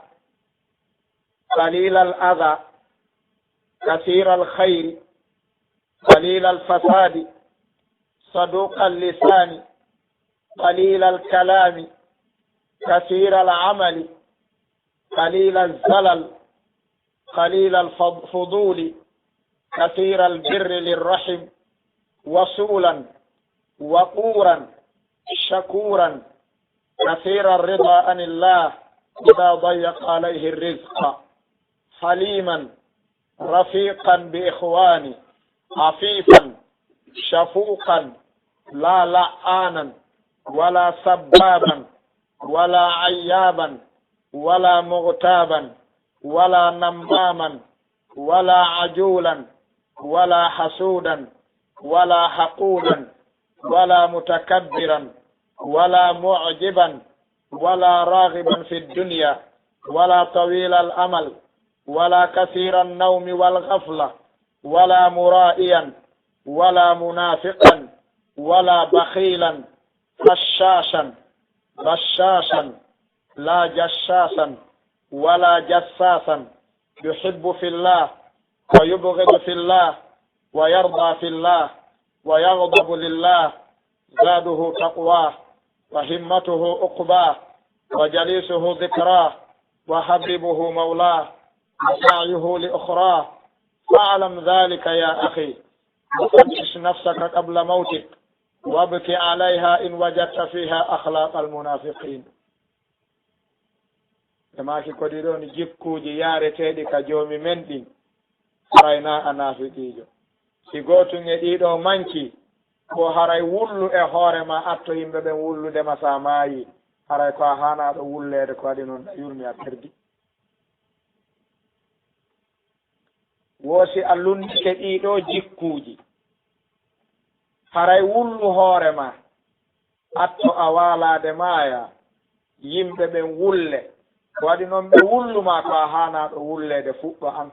qalila al adha, kathira al khayri, qalila al fasadi, saduqa al lisani, qalila al kalami, kathira al amali, قليل الزلل، قليل الفضول، كثير البر للرحم، وصولا، وقورا، شكورا، كثير الرضا عن الله إذا ضيق عليه الرزق، حليما، رفيقا بإخوانه، عفيفا، شفوقا، لا لعانا، ولا سبابا، ولا عيابا، ولا مغتابا، ولا نماما، ولا عجولا، ولا حسودا، ولا حقودا، ولا متكبرا، ولا معجبا، ولا راغبا في الدنيا، ولا طويل الأمل، ولا كثير النوم والغفلة، ولا مرائيا، ولا منافقا، ولا بخيلا، فشاشا، بشاشا، لا جشاشا، ولا جساسا، يحب في الله، ويبغض في الله، ويرضى في الله، ويغضب لله، زاده تقواه، وهمته عقباه، وجليسه ذكراه، وحبيبه مولاه، وسعيه لأخراه. فاعلم ذلك يا أخي، وفتش نفسك قبل موتك، وابك عليها إن وجدت فيها أخلاق المنافقين. Ɓe maaki, ko ɗiɗo ni jikkuuji yaareteeɗi ka Joomi men ɗin, haray na a naafiqiijo. Si gootun e ɗiɗo manki, ko haray wullu e hoore ma, atto yimɓe ɓen wullude ma sa maayi, haray ko a haanaaɗo wulleede, ko waɗi non a yurmi, a perdi. Wo si a lunndike ɗiɗo jikkuuji, haray wullu hoore ma, atto a waalaade maaya, yimɓe ɓen wulle. Ko waɗi non ɓe wullu ma, ko a haanaaɗo wulleede, fuɗɗo an.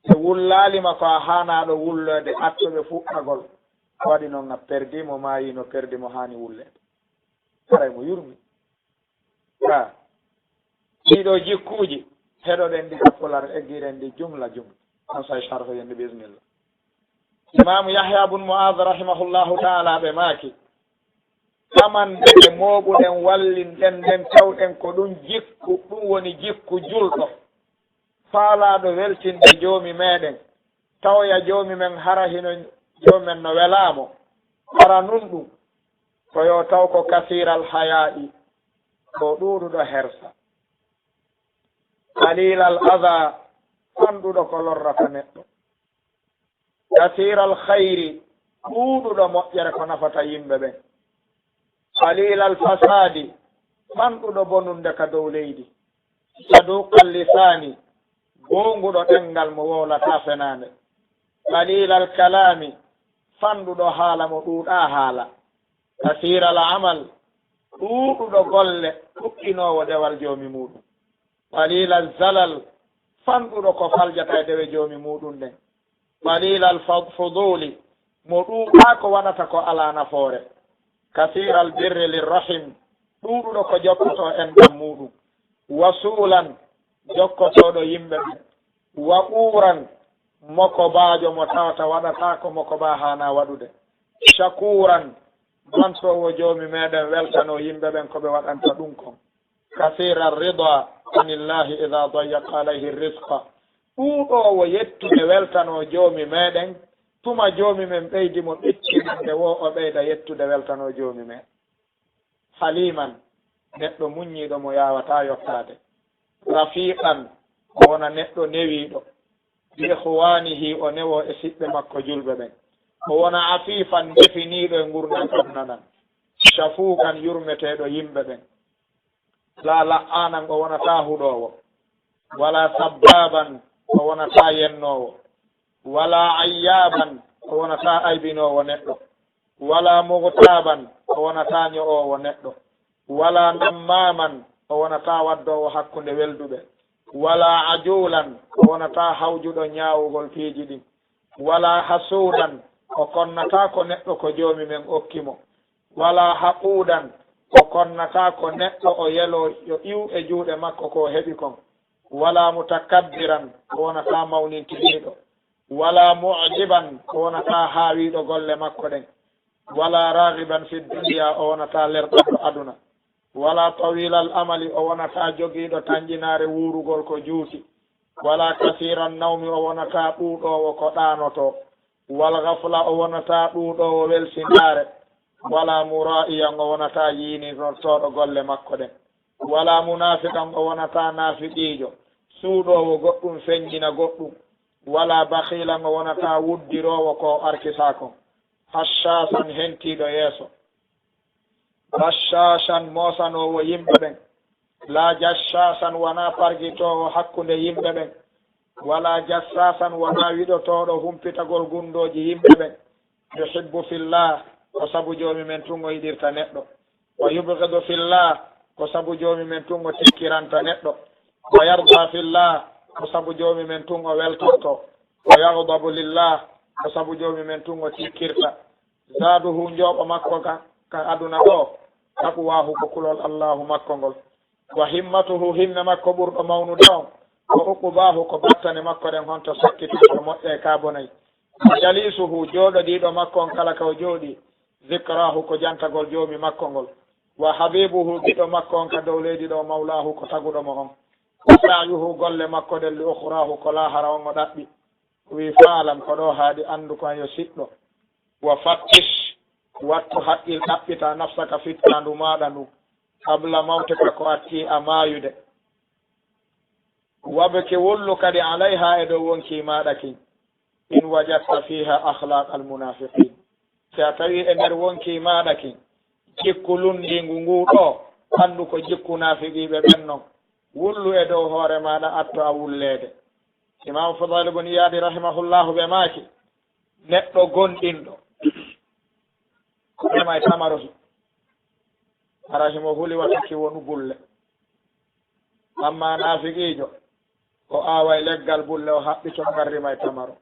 Ɓe wullaali ma, ko a haanaaɗo wulleede, atto ɓe fuɗɗagol. Ko waɗi non a perdi, mo maayi no perdi mo haani wulleede. Haray mo yurmi. Ka ɗiɗo jikkuuji, heɗoɗen ɗi ka Pular, eggiren ɗi jumla jumla. On say sharhoyen ɗi, bismillah. Imaamu Yahya bun Mu'adh rahimahullahu ta'ala ɓe maaki, tamande ɓe mooɓuɗen, wallinɗen nden, tawɗen ko ɗum jikku, ɗum woni jikku julɗo. Faalaaɗo weltinde Joomi meɗen, tawoya Joomi men hara hino Joomi men no welaa mo. Hara nun ɗum ko yo taw ko kasiiral hayaa'i, ko ɗuuɗuɗo hersa. Qaliilal adaa, fanɗuɗo ko lorrata neɗɗo. Kasiiral khayri, ɗuuɗuɗo moƴƴere ko nafata yimɓe ɓen. Qaliilal fasaadi, fanɗuɗo bonunde ka dow leydi. Saduuqal lisaani, goonguɗo ɗemngal mo wowlataa fenaande. Qaliilal kalaami, fanɗuɗo haala mo ɗuuɗaa haala. Kasiiral amal, ɗuuɗuɗo golle, ɗuɗɗinoowo dewal Joomi muuɗum. Qaliilal zalal, fanɗuɗo ko faljata e dewe Joomi muuɗum ɗen. Qaliilal fa-, fuduuli, mo ɗuuɗaa ko waɗata ko alaa nafoore. Kasiiral birri lirrahim, ɗuuɗuɗo ko jokkotoo enɗam muuɗum. Wasuulan, jokkotooɗo yimɓe ɓen. Wa'uuran, mokobaajo mo tawata waɗataa ko mokobaa haanaa waɗude. Shakuuran, mantoowo Joomi meɗen weltanoo yimɓe ɓen ko ɓe waɗanta ɗum kon. Kasiira rida anillaahi idaa dayyaqa alayhi rizqa. Ɗuuɗoowo yettude weltanoo Joomi meɗen, tuma Joomi men ɓeydi mo ɓittinande woo, o ɓeyda yettude weltanoo Joomi men. Haliiman, neɗɗo muññiiɗo mo yaawataa yottaade. Rafiiqan, o wona neɗɗo newiiɗo. Bi ikhwaanihi, o newoo e siɓɓe makko julɓe ɓen. O wona afiifan, definiiɗo e ngurndan aduna ɗan. Shafuuqan, yurmeteeɗo yimɓe ɓen. Laa la'aanan, o wonataa huɗoowo. Walaa sabbaaban, o wonataa yennoowo. Walaa ayyaaban, o wonataa aybinoowo neɗɗo. Walaa mughtaaban, o wonataa nyo'oowo neɗɗo. Walaa nammaaman, o wonataa waddoowo hakkunde welduɓe. Walaa ajuulan, o wonataa hawjuɗo ñaawugol piiji ɗin. Walaa hasuudan, o konnataa ko neɗɗo ko Joomi men okki mo. Walaa haquudan, o konnataa ko neɗɗo o yeloo yo iw e juuɗe makko ko o heɓi kon. Walaa mutakabbiran, o wonataa mawnintiniiɗo. Walaa mu'jiban, o wonataa haawiiɗo golle makko ɗen. Walaa raagiban fi dunyaa, o wonataa lerɗanɗo aduna. Wala tawilal amali, o wonataa jogiiɗo tanƴinaare wuurugol ko juuti. Wala kasiiran nawmi, o wonataa ɗuuɗoowo ko ɗaanotoo. Wal gafla, o wonataa ɗuuɗoowo welsindaare. Wala muraa'iyan, o wonataa yiinirtooɗo golle makko ɗen. Wala munaafiqan, o wonataa naafiqiijo, suuɗoowo goɗɗum, feññina goɗɗum. Wala bakhiilan, o wonataa wuddiroowo ko o arkitaa kon. Hashshaashan, hentiiɗo yeeso. Bashshaashan, moosanoowo yimɓe ɓen. Laa jashshaashan, wanaa pargitoowo hakkunde yimɓe ɓen. Walaa jassaasan, wanaa wiɗotooɗo humpitagol gunndooji yimɓe ɓen. Yuhibbu fillah, ko sabu Joomi men tun o yiɗirta neɗɗo. Wa yubghidu fillah, ko sabu Joomi men tun o tikkiranta neɗɗo. Wa yarda fillah, ko sabu Joomi men tun o weltorto. Wa yaghdabu lillah, ko sabu Joomi men tun o tikkirta. Zaaduhu, njooɓo makko ka, ka aduna ɗoo, taqwaahu, ko kulol Allaahu makko ngol. Wa himmatuhu, himme makko ɓurɗo mawnude on, wa uqbaahu, ko battane makko ɗen, honto sakkitata moƴƴa e ka bonay. Wa jaliisuhu, jooɗodiiɗo makko on kala ka o jooɗii, zikraahu, ko jantagol Joomi makko ngol. Wa habiibuhu, giɗo makko on ka dow leydi ɗoo, mawlaahu, ko taguɗo mo on. Wa sa'yuhu, golle makko ɗen, li ukhraahu, ko laahara on o ɗaɓɓi. O wi'i, faalam, ko ɗoo haaɗi, anndu ko an yo siɗɗo. Wa fattish, wattu haqqil ɗaɓɓita, nafsaka, fittaandu maaɗa ndun, qabla mawtika, ko attii a maayude. Wabki, wullu kadi, alayha, e dow wonkii maaɗa kin. In wajadta fiha akhlaqal munafiqin. Si a tawii e nder wonkii maaɗa kin jikku lunndiingu nguu ɗoo, anndu ko jikku naafiqiiɓe ɓen non. Wullu e dow hoore maaɗa, atto a wulleede. Imaamu Fudayl bun Iyaadi rahimahullahu ɓe maaki, neɗɗo gomɗinɗo, ko ema e tamaro hi. Hara himo huli wata ki wonu bulle. Amma naafiqiijo, o aaway leggal bulle, o haɓɓi to ngarri may tamaro.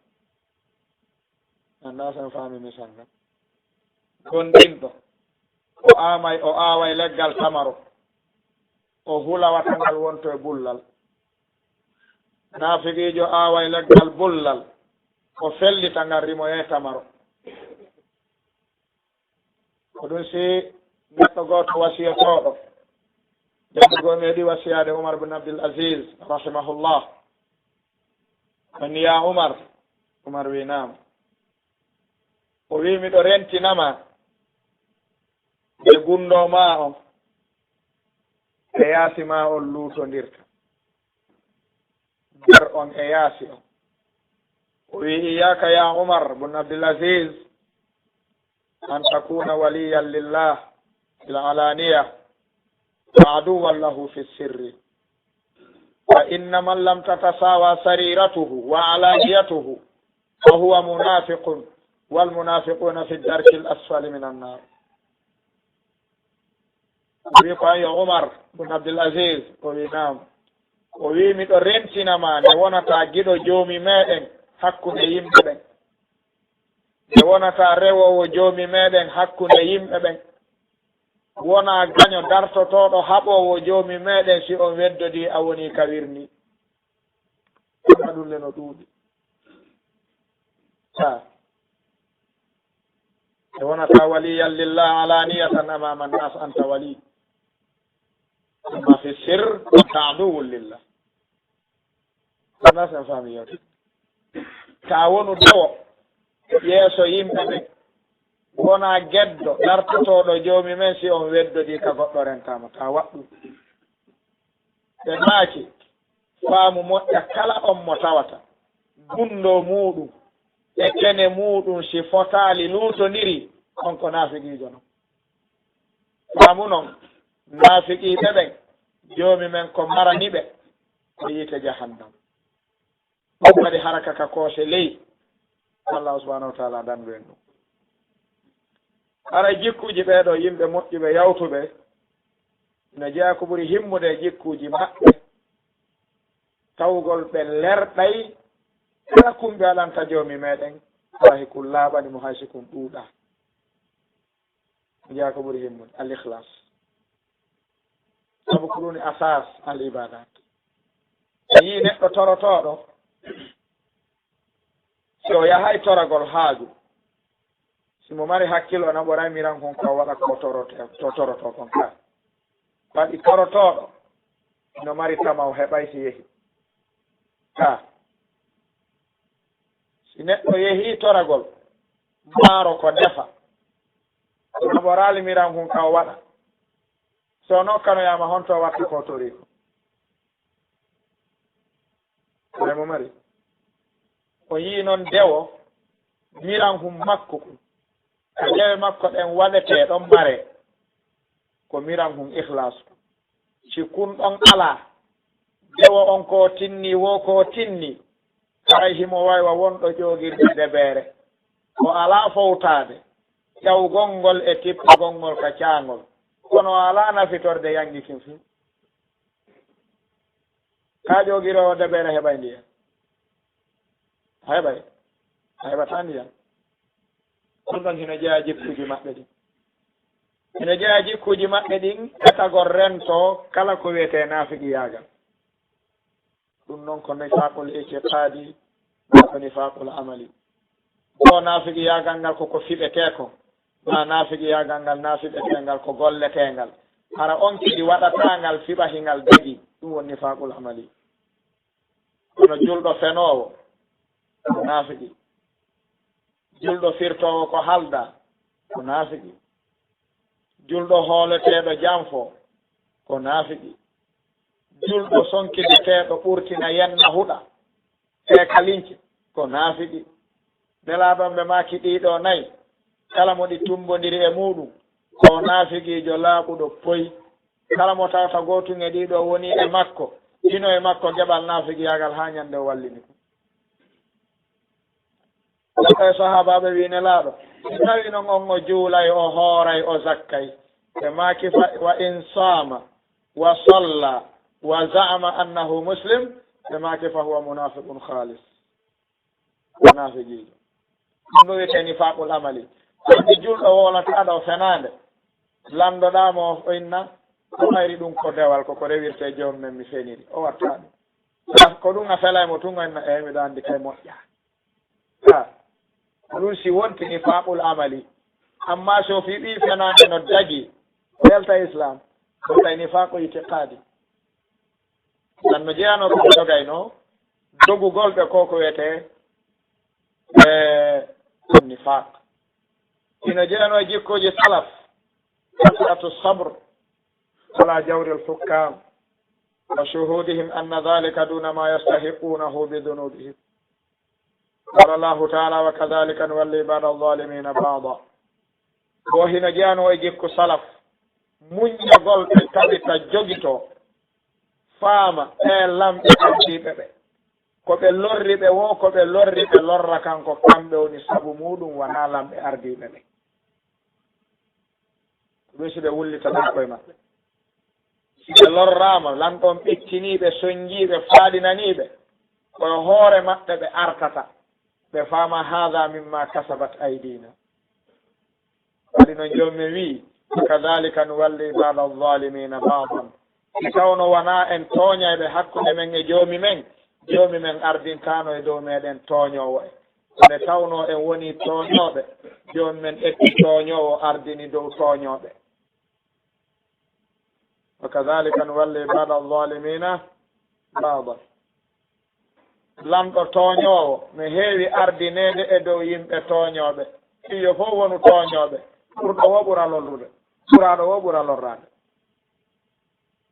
Anndaa sen faami misal ngal. Gomɗinɗo, o aamay, o aaway leggal tamaro, o hula wata ngal wonto e bullal. Naafiqiijo aaway leggal bullal, o fellita ngal rimoyee tamaro. Ko ɗun si neɗɗo gooto wasiyotooɗo. Neɗɗo goo meeɗi wasiyaade Umar bin Abdul Aziz, rahimahullah. O ni, yaa Umar, Umar wi'i, naam. O wi'i, miɗo rentina ma e gunndoo maa on, e yaasi maa on luutondirta. Nder on e yaasi on. O wi'i, iyyaka ya Umar bun Abdul Aziz, an takuna waliyan lillah fil alaniya, wa aduwan lahu fi sirri. Fa inna man lam tatasawa sariratuhu wa alaniyatuhu, fa huwa munafiqun, wal munafiquna fi darkil asfali minan nar. O wi'i ko an yo Umar bun Abdul Aziz? O wi'i, naam. O wi'i, miɗo rentina ma nde wonataa giɗo Joomi meɗen hakkunde yimɓe ɓen. Nde wonataa rewoowo Joomi meɗen hakkunde yimɓe ɓen. Wonaa gaño dartotooɗo haɓoowo Joomi meɗen si on weddodii a wonii ka wirnii. Amma ɗun le no ɗuuɗi. Taa. E wonata waliyan lillah alaniyatan amama annas, anta wali. Amma fi sirr, anta aduwwun lillah. Annas en faami yewte. Taa wonu dewo yeeso yimɓe ɓen. Wonaa geddo, dartotooɗo Joomi men si on weddodii ka goɗɗo rentaama. Taa waɗɗu. Ɓe maaki, faamu moƴƴa kala on mo tawata gunndoo muuɗum e kene muuɗum si fotaali luutondirii, on ko naafiqiijo non. Faamu non, naafiqiiɓe ɓen, Joomi men ko marani ɓe ko yiite Jahannama. Ɗum waɗi haraka ka koose ley. Allahu subhanahu wa taala dandu en ɗum. Haray jikkuuji ɓee ɗoo yimɓe moƴƴuɓe yawtuɓe no jeyaa ko ɓuri himmude e jikkuuji maɓɓe, tawgol ɓe lerɗay kala kumbi alanta Joomi meɗen, hay kun laaɓani mo, hay si kun ɗuuɗaa. Jeyaa ko ɓuri himmude, al ikhlas. Sabu ko ɗum woni asas al ibadat. A yii neɗɗo torotooɗo, si o yahay toragol haaju, si mo mari hakkilo, ana ɓoray miran kon ka waɗa ko torote-, to torotoo kon ka. Waɗi torotooɗo no mari tama o heɓay si yehi. Ka si neɗɗo yehi toragol, maaro ko defa, o naɓoraali miran hun ka o waɗa. So nokkanoyaama honto watta ko tori ko. Ay mo mari. O yii noon dewo miran hun makko kun. Ka dewe makko ɗen waɗetee ɗon mbaree. Ko miran hun ikhlas kun. Si kun ɗon alaa, dewo on ko tinni, wo ko tinni, haray himo waywa wonɗo ƴoogirde debeere. O alaa fowtaade, ƴawgol ngol e tippagol ngol ka caangol. Kono o alaa nafitorde yangi kin fii. Ka ƴoogiroowo debeere heɓay ndiyan. A heɓay. A heɓataa ndiyan. Ɗum ɗon hino jeyaa jikkuuji maɓɓe ɗin. Hino jeyaa jikkuuji maɓɓe ɗin, etagol rento kala ko wiyetee naafiqiyaagal. Ɗum noon ko nifaaqul itiqaadi, ko nifaaqul amali. Ko naafiqiyaagal ngal ko ko fiɓetee ko, maa naafiqiyaagal ngal, naafiqetee ngal ko golletee ngal. Hara on kadi waɗataa ngal fiɓa hingal dagi, ɗum woni nifaaqul amali. Kono julɗo fenoowo, ko naafiqi. Julɗo firtoowo ko haalda, ko naafiqi. Julɗo hooleteeɗo janfo, ko naafiqi. Julɗo sonkideteeɗo ɓurtina yenna huɗa, e kalince, ko naafiqi. Nelaaɗo on ɓe maaki ɗiɗo nayi, kala mo ɗi tumbondiri e muuɗum, ko naafiqiijo laaɓuɗo poy. Kala mo tawta gootun e ɗiɗo woni e makko, hino e makko geɓal naafiqiyaagal haa ñande o wallini ɗum. Woɓɓe sahaabaaɓe wi'i Nelaaɗo, si tawi non on o juulay, o hooray, o zakkay, ɓe maaki fa, wa in saama, wa salla, wa za'ama annahu muslim, ɓe maaki fa huwa munaafiqun khaalis. Munaafiqiijo. Ɗum ɗo wiyetee nifaaqul amali. Anndi julɗo wowlataɗo fenaande. Landoɗaa mo o inna, ko mayri ɗum ko dewal, ko ko rewirtee joom men mi feniri. O watta ɗum. Sa ko ɗum a felay mo tun o inna, "Eh, miɗo anndi kay moƴƴa." Ha. Ko ɗum si wonti nifaaqul amali. Amma so fiɓi fenaande no dagi, welta Islam, ko tawi nifaaqu itiqaadi. Tan no jeyanoo ko ɓe dogayno, dogugol ɓe ko ko wiyetee, e, nifaaq. Ino jeyanoo e jikkuuji salaf, kasratu sabr, ala jawril hukkaam, wa shuhuudihim anna dhalika duuna ma yastahiquunahu bi dhunubihim. Qala Allahu taala, wa kadhalika nuwalli ba'da adh-dhalimina ba'da. Ko hino jeyanoo e jikku salaf, muññagol ɓe tabita jogito, faama, e lamɓe ardiiɓe ɓe. Ko ɓe lorri ɓe woo, ko ɓe lorri ɓe lorra kanko, kamɓe woni sabu muuɗum, wanaa lamɓe ardiiɓe ɓe. Ko ɓe si ɓe wullitata koye maɓɓe. Si ɓe lorraama, lanɗo on ɓettiniiɓe, sonnjiiɓe, faaɗinaniiɓe, ko e hoore maɓɓe ɓe artata, ɓe faama, "Haadha mimma kasabat aydina." Waɗi no Joomi men wi'i, "Wa kadhalika nuwalli ba'da adh-dhalimina ba'dan." Si tawno wanaa en tooñayɓe hakkunde men e Joomi men, Joomi men ardintaano e dow meɗen tooñoowo en. Nde tawno en woni tooñooɓe, Joomi men etti tooñoowo ardini dow tooñooɓe. Wa kadhalika nuwalli ba'da adh-dhalimina ba'dan. Lanɗo tooñoowo no heewi ardineede e dow yimɓe tooñooɓe. Fii yo fof wonu tooñooɓe. Ɓurɗo wo ɓura lorrude. Ɓuraaɗo wo ɓura lorraade.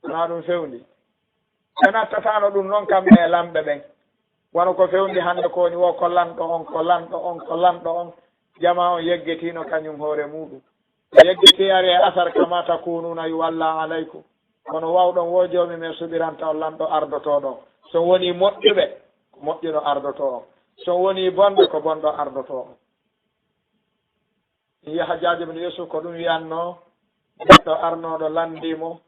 Wonaa ɗum fewndi. Ɓe nattataano ɗum noon kamɓe e lamɓe ɓen. Wano ko fewndi hannde ko woni wo ko lanɗo on, ko lanɗo on, ko lanɗo on. Jamaa on yeggetiino kañum hoore muuɗum. Yeggiti ari e asar kama takununa yuwalla alaykum. Kono wawɗon wo Joomi men suɓiranta on lanɗo ardotooɗo on. So woni moƴƴuɓe, ko moƴƴuɗo ardotoo on. So woni bonɓe, ko bonɗo ardotoo on. Yahya Hajjaaji ibn Yusuf ko ɗum wi'annoo, neɗɗo arnooɗo lanndii mo.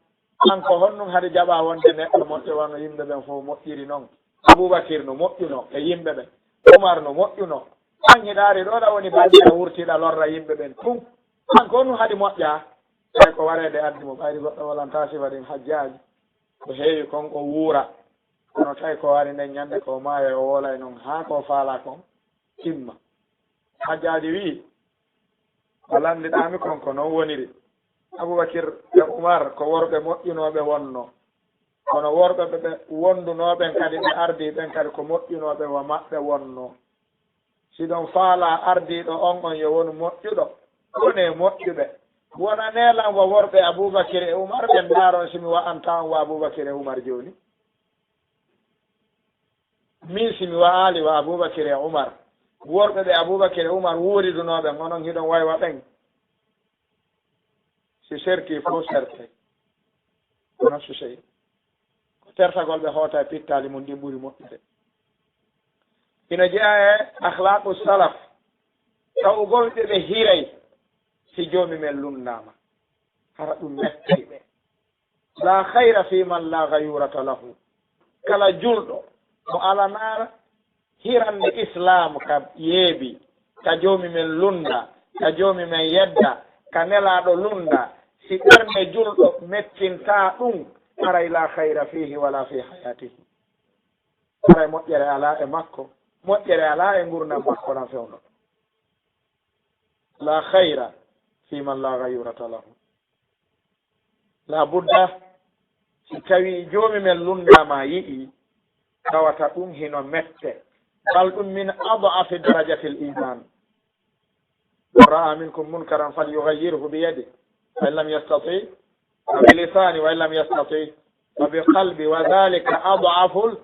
An ko honɗum haɗi jaɓaa wonde neɗɗo moƴƴo wano yimɓe ɓen fof moƴƴiri non? Abubakir no moƴƴuno e yimɓe ɓen. Umar no moƴƴuno. An hiɗa ari ɗo ɗa woni banndira wurtiɗa lorra yimɓe ɓen tun. An ko honɗum haɗi moƴƴaa? Tawi ko wareede addi mo, ɓayri goɗɗo walantaa sifa ɗin Hajjaaji. Ko heewi kon o wuura. Kono tawi ko wari nden ñannde ko maaya o woolay non haa ko faalaa kon timma. Hajjaaji wi'i, ko lanndiɗaa mi kon ko non woniri. Abubakir e Umar ko worɓe moƴƴunooɓe wonno. Kono worɓe ɓe ɓe wondunoo ɓen kadi, ɓe ardii ɓen kadi, ko moƴƴunooɓe wa maɓɓe wonno. Si ɗon faalaa ardiiɗo on, on yo wonu moƴƴuɗo, wonee moƴƴuɓe. Wonanee lan wa worɓe Abubakir e Umar ɓen, ndaaron si mi wa'antaa on wa Abubakir e Umar jooni. Min si mi wa'aali wa Abubakir e Umar, worɓe ɓe Abubakir e Umar wuuridunoo ɓen, onon hiɗon waywa ɓen. Si serti fof serte. Kono so sey ko tertagol ɓe hoota e pittaali mum ɗin ɓuri moƴƴude. Ina jeyaa e akhlaqu salaf, tawugol ɓe ɓe hiray si joomi men lunnaama. Hara ɗum mettay ɓe. La khayra fi man la ghayurata lahu. Kala julɗo mo alanaa hirande Islaam ka yeebi, ka joomi men lunda, ka joomi men yedda, ka nelaaɗo lunda, si ɓernde julɗo mettintaa ɗum, haray la khayra fihi wala fi hayatihi. Haray moƴƴere alaa e makko, moƴƴere alaa e ngurndan makko lan fewndo. La khayra fi man la ghayurata lahu. La budda, si tawi joomi men lundaama yi'i, tawata ɗum hino mette. Bal ɗum min ad'afi darajati l-iman. Man ra'a minkum munkaran falyughayyirhu biyadihi, fa in lam yastati, fa bilisani, wa in lam yastati, fa biqalbi, wa dhalika ad'afu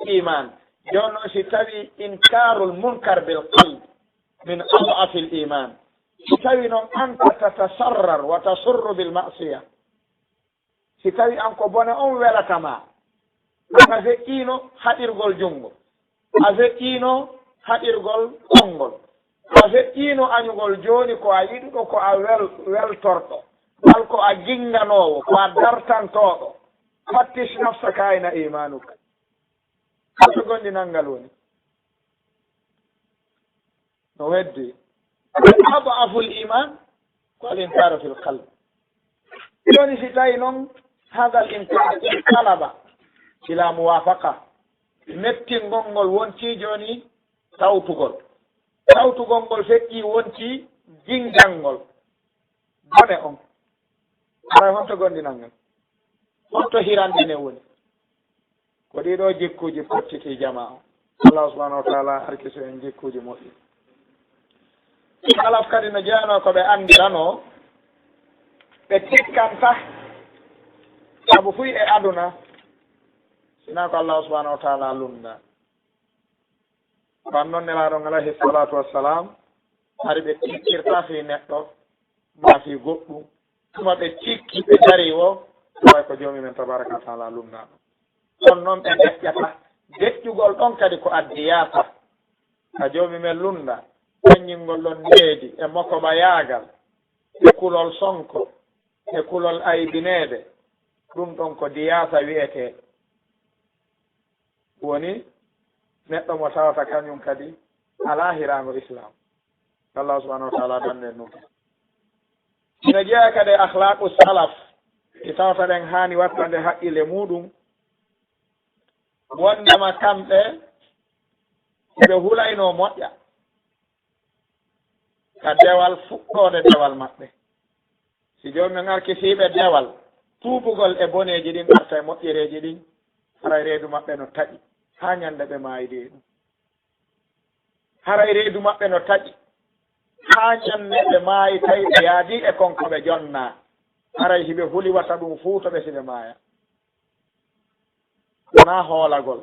l-iman. Jooni non, si tawi inkarul munkar bil qalb min ad'afi l-iman. Si tawi non anta tatasarrar wa tasurru bil ma'siya, si tawi an ko bone on welata ma, an a feƴƴiino haɗirgol junngo, a feƴƴiino haɗirgol konngol, a feƴƴiino añugol jooni ko a yiɗuɗo, ko a wel-, weltorɗo, bal ko a ginnganoowo, ko a dartantooɗo, fattish nafsaka ayna imanuka. Holto gonndinan ngal woni? No weddi. Ad'aful iman ko al inkaru fil qalb. Jooni si tawi non hadal inkar qalaba ila muwafaqa, mettingol ngol wonti jooni tawtugol. Tawtugol ngol feƴƴi wonti jinngangol. Bone on. Haray honto gonndinan ngal? Honto hirande ne woni? Ko ɗiɗo jikkuuji pottiti jamaa on. Allah subhanahu wa ta'ala arkisi en jikkuuji moƴƴi. Salaf kadi no jeyanoo ko ɓe anndiranoo, ɓe tikkanta sabu fuy e aduna, sinaa ko Allah subhanahu wa ta'ala lunda. Wan non Nelaaɗo on alayhi salatu wassalam, hari ɓe tikkirta fii neɗɗo, maa fii goɗɗum, tuma ɓe tikki, ɓe dari wo, tawa ko Joomi men tabaraka wa taala lunnaaɗo. On non ɓe deƴƴata, deƴƴugol ɗon kadi ko addi yaasa. Ka Joomi men lunnda, feññingol ɗon needi e mokobayaagal, e kulol sonko, e kulol aybineede, ɗum ɗon ko diyaasa wi'etee. Woni neɗɗo mo tawata kañum kadi alaa hiraango Islaam. Allah subhanahu wa taala danne ɗum. Ina jeyaa kadi e akhlaqu salaf, ɗi tawata ɗen haani wattande haqqille muuɗum, wondema kamɓe ɓe hulaynoo moƴƴa ka dewal fuɗɗoode dewal maɓɓe. Si Joomi men arkisiiɓe dewal tuubugol e boneeji ɗin, arta e moƴƴereeji ɗin, haray reedu maɓɓe no taƴi haa ñande ɓe maayidi e ɗum. Haray reedu maɓɓe no taƴi haa ñande ɓe maayi, tawi ɓe yaadii e kon ko ɓe jonnaa. Haray hiɓe huli wata ɗum fuuto ɓe si ɓe maaya. Wonaa hoolagol.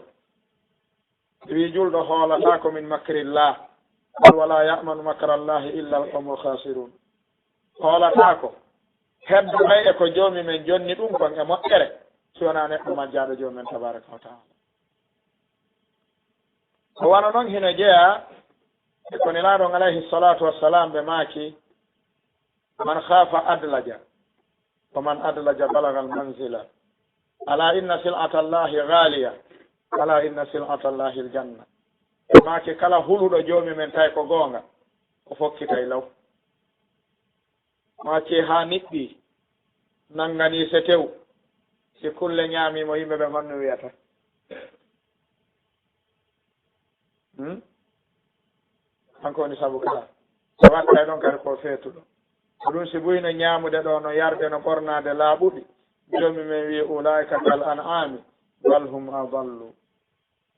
Wi julɗo hoolataako min makrillah. Qul wala ya'manu makrallahi illa al-qawmul khasirun. Hoolataako heddo ɓay e ko Joomi men jonni ɗum kon e moƴƴere, si wonaa neɗɗo majjaaɗo Joomi men tabaraka wa taala. Ko wano non hino jeyaa e ko Nelaaɗo on alayhi salatu wassalam ɓe maaki, man khafa adlaja. Wa man adlaja balagal manzila. Ala inna sil'ata Allahi ghaliya. Ala inna sil'ata Allahi aljanna. Maaki kala huluɗo Joomi men tawi ko goonga, o fokkitay law. Maaki haa niɓɓi, nanngani setew, si kulle ñaami mo yimɓe ɓen honno wiyata? Hmm? Kanko woni sabu kala. O watta e ɗon kadi ko feetuɗo. Ko ɗum si buyno ñaamude ɗo, no yarde, no ɓornaade laaɓuɗi. Joomi men wi'i, "Ulaa'ika kal an'aami, bal hum adallu."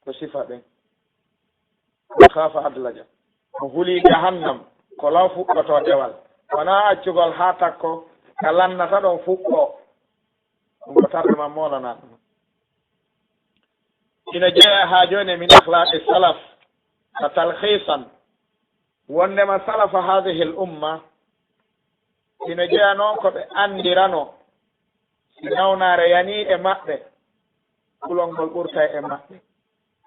Ko sifa ɓen. Ko kaafa adlaja. Mo huli jahannam, ko law fuɗɗotoo dewal. Wonaa accugol haa takko, ka lannata ɗon fuɗɗoo. Ɗum ko tarde man moolana ɗum. Ina jeyaa haa jooni min akhlaaqi salaf, ka talhiisan. Wondema salafa haadihi l umma, ina jeyaa noon ko ɓe anndirano, si nawnaare yanii e maɓɓe, kulol ngol ɓurtay e maɓɓe.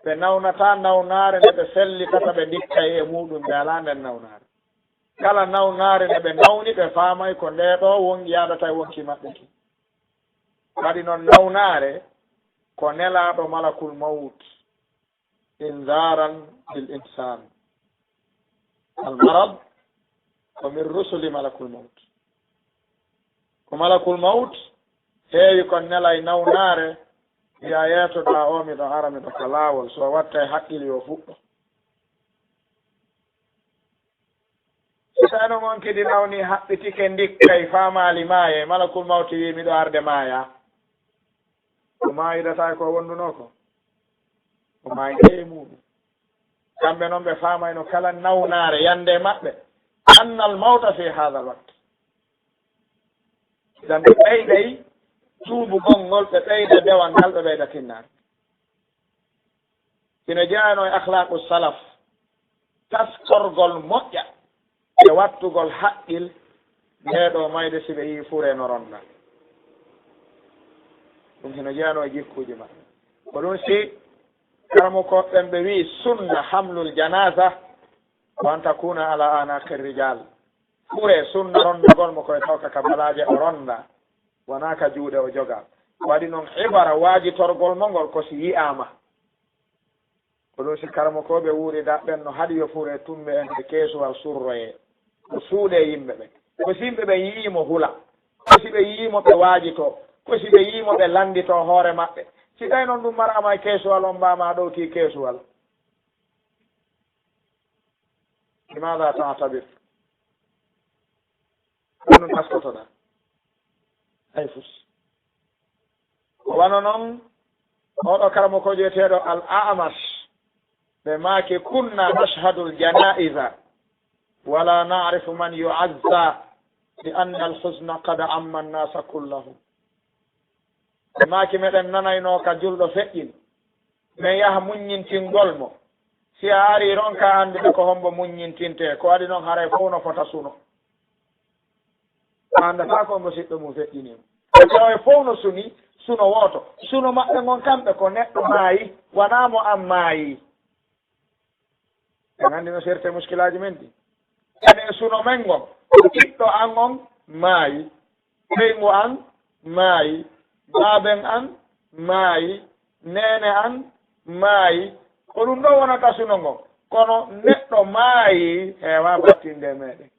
Ɓe nawnataa nawnaare nde ɓe fellitata, ɓe ndikkay e muuɗum, ɓe alaa nden nawnaare. Kala nawnaare nde ɓe nawni, ɓe faamay ko ndee ɗoo won yaadata e wonki maɓɓe ki. Waɗi noon nawnaare ko nelaaɗo malakul mawt, inzaaran lil insaan. Al marad ko min rusuli malakul mawt. Ko malakul mawt heewi kon nelay nawnaare, wi'a, "Yeetoɗaa o, miɗo ara, miɗo ka laawol, so wattay haqqil yo fuɗɗo." Si tawno mon kadi nawni, haɓɓitike, ndikkay, faamaali maaye, malakul mawti wi, "Miɗo arde maaya." O maayidata ko wondunoo ko. O maayde e muuɗum. Kamɓe noon ɓe faamayno kala nawnaare yande maɓɓe, annal mawta fi haadal waqt. Idan ɓe ɓeyday tuubugol ngol, ɓe ɓeyda dewal ngal, ɓe ɓeyda tinnaare. Ina jeyaano e akhlaaqu salaf, taskorgol moƴƴa e wattugol haqqil ndee ɗoo mayde si ɓe yii fure no ronda. Ɗum hino jeyaano e jikkuuji maɓɓe. Ko ɗum si karamokooɓe ɓen ɓe wi'i, "Sunna hamlul janaza wa an takuna ala anaqir rijal." Fure sunna rondagol mo koye tawka ka balaaje o ronda, wonaa ka juuɗe o joga. Waɗi noon ibara waajitorgol mo ngol ko si yi'aama. Ko ɗum si karamokooɓe wuuridaa ɓen no haɗi yo fure tumbe en e keesuwal surroyee. Ko suuɗe yimɓe ɓen. Ko si yimɓe ɓen yi'ii mo hula. Ko si ɓe yi'ii mo ɓe waajitoo. Ko si ɓe yi'ii mo ɓe lannditoo hoore maɓɓe. Si tawi noon ɗum maraama e keesuwal, on mbaama ɗowtii keesuwal. Limaada ta'tabir? Ko ɗum taskotoɗaa? Hay fus. Ko wano noon, oɗo karamoko wi'eteeɗo Al A'mash, ɓe maaki, "Kunna nashhadul janaiza, wala na'rifu man yu'azza, li anna al huzna qad amma an-nasa kullahum." Ɓe maaki, "Meɗen nanayno ka julɗo feƴƴin, men yaha muññintingol mo. Si a arii ron ka anndude ko hombo muññintintee, ko waɗi noon haray fow no fota suno." A anndataa ko hombo siɗɗo mum feƴƴinii mo. Ɓe tawa e fow no suni, suno wooto. Suno maɓɓe ngon kamɓe ko neɗɗo maayi, wanaa mo an maayi. En anndi no serte muskilaaji men ɗi. Enen suno men ngon, ɓiɗɗo an on maayi, ɓeyngu an maayi, baaben an maayi, neene an maayi. Ko ɗum ɗo wonata suno ngon. Kono neɗɗo maayi heewaa battinde e meɗen.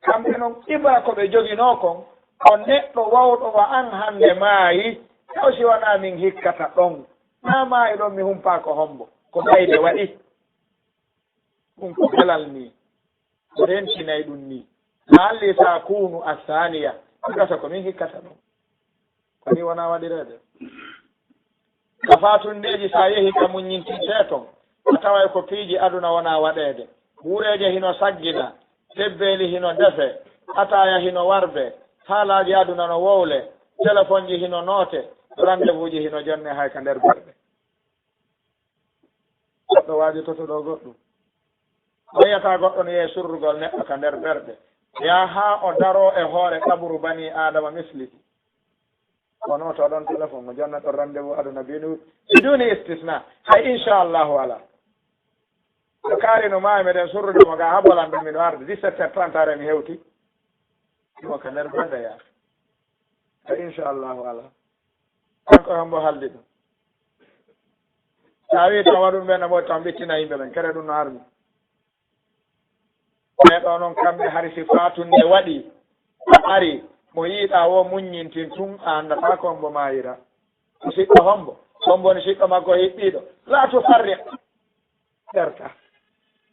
Kamɓe noon, ibra ko ɓe joginoo kon, ko neɗɗo wawɗo wa an hannde maayi, taw si wanaa min hikkata ɗon. Naa maayi ɗon mi humpaa ko hombo, ko ɓayde waɗi. Ɗum ko belal nii, ko rentinay ɗum nii. La'alli sa kunu asaniya, gasa ko min hikkata ɗon. Ko nii wonaa waɗireede. Ka faatundeeji, so a yehi ka muññintintee ton, a taway ko piiji aduna wonaa waɗeede. Wureeje hino saggina, tebbeeli hino defe, ataaya hino warbe, haalaaji aduna no wowle, telefonji hino noote, rendez-vous ji hino jonne hay ka nder berɗe. Goɗɗo waajitoto ɗo goɗɗum. Wayata goɗɗo no yehi surrugol neɗɗo ka nder berɗe. Yaa haa o daroo e hoore qaburu bani Aadama mislihi. Kono to ɗon téléphone mo jonna ɗon rendez-vous aduna binu, biduni istisna. Hay inchallahu ala. Ko kaari no maayi meɗen surrude mo ga ha bolan ɗum miɗo arde dix-sept heures trente are mi hewti. Mo ka nder banda ya. Hay inchallahu ala. Kanko e hombo haldi ɗum. Sa wi tan waɗum ɓe no mo tan ɓittina yimɓe ɓen. Kere ɗum no armi. Ɓee ɗoo noon, kamɓe hari si faatunde waɗi, a ari, mo yiiɗaa woo muññintin tun, a anndataa ko mbo maayira. Ko siɗɗo hombo? Hombo woni siɗɗo makko hiɓɓiiɗo? Laa tufarriq. Ɓerta.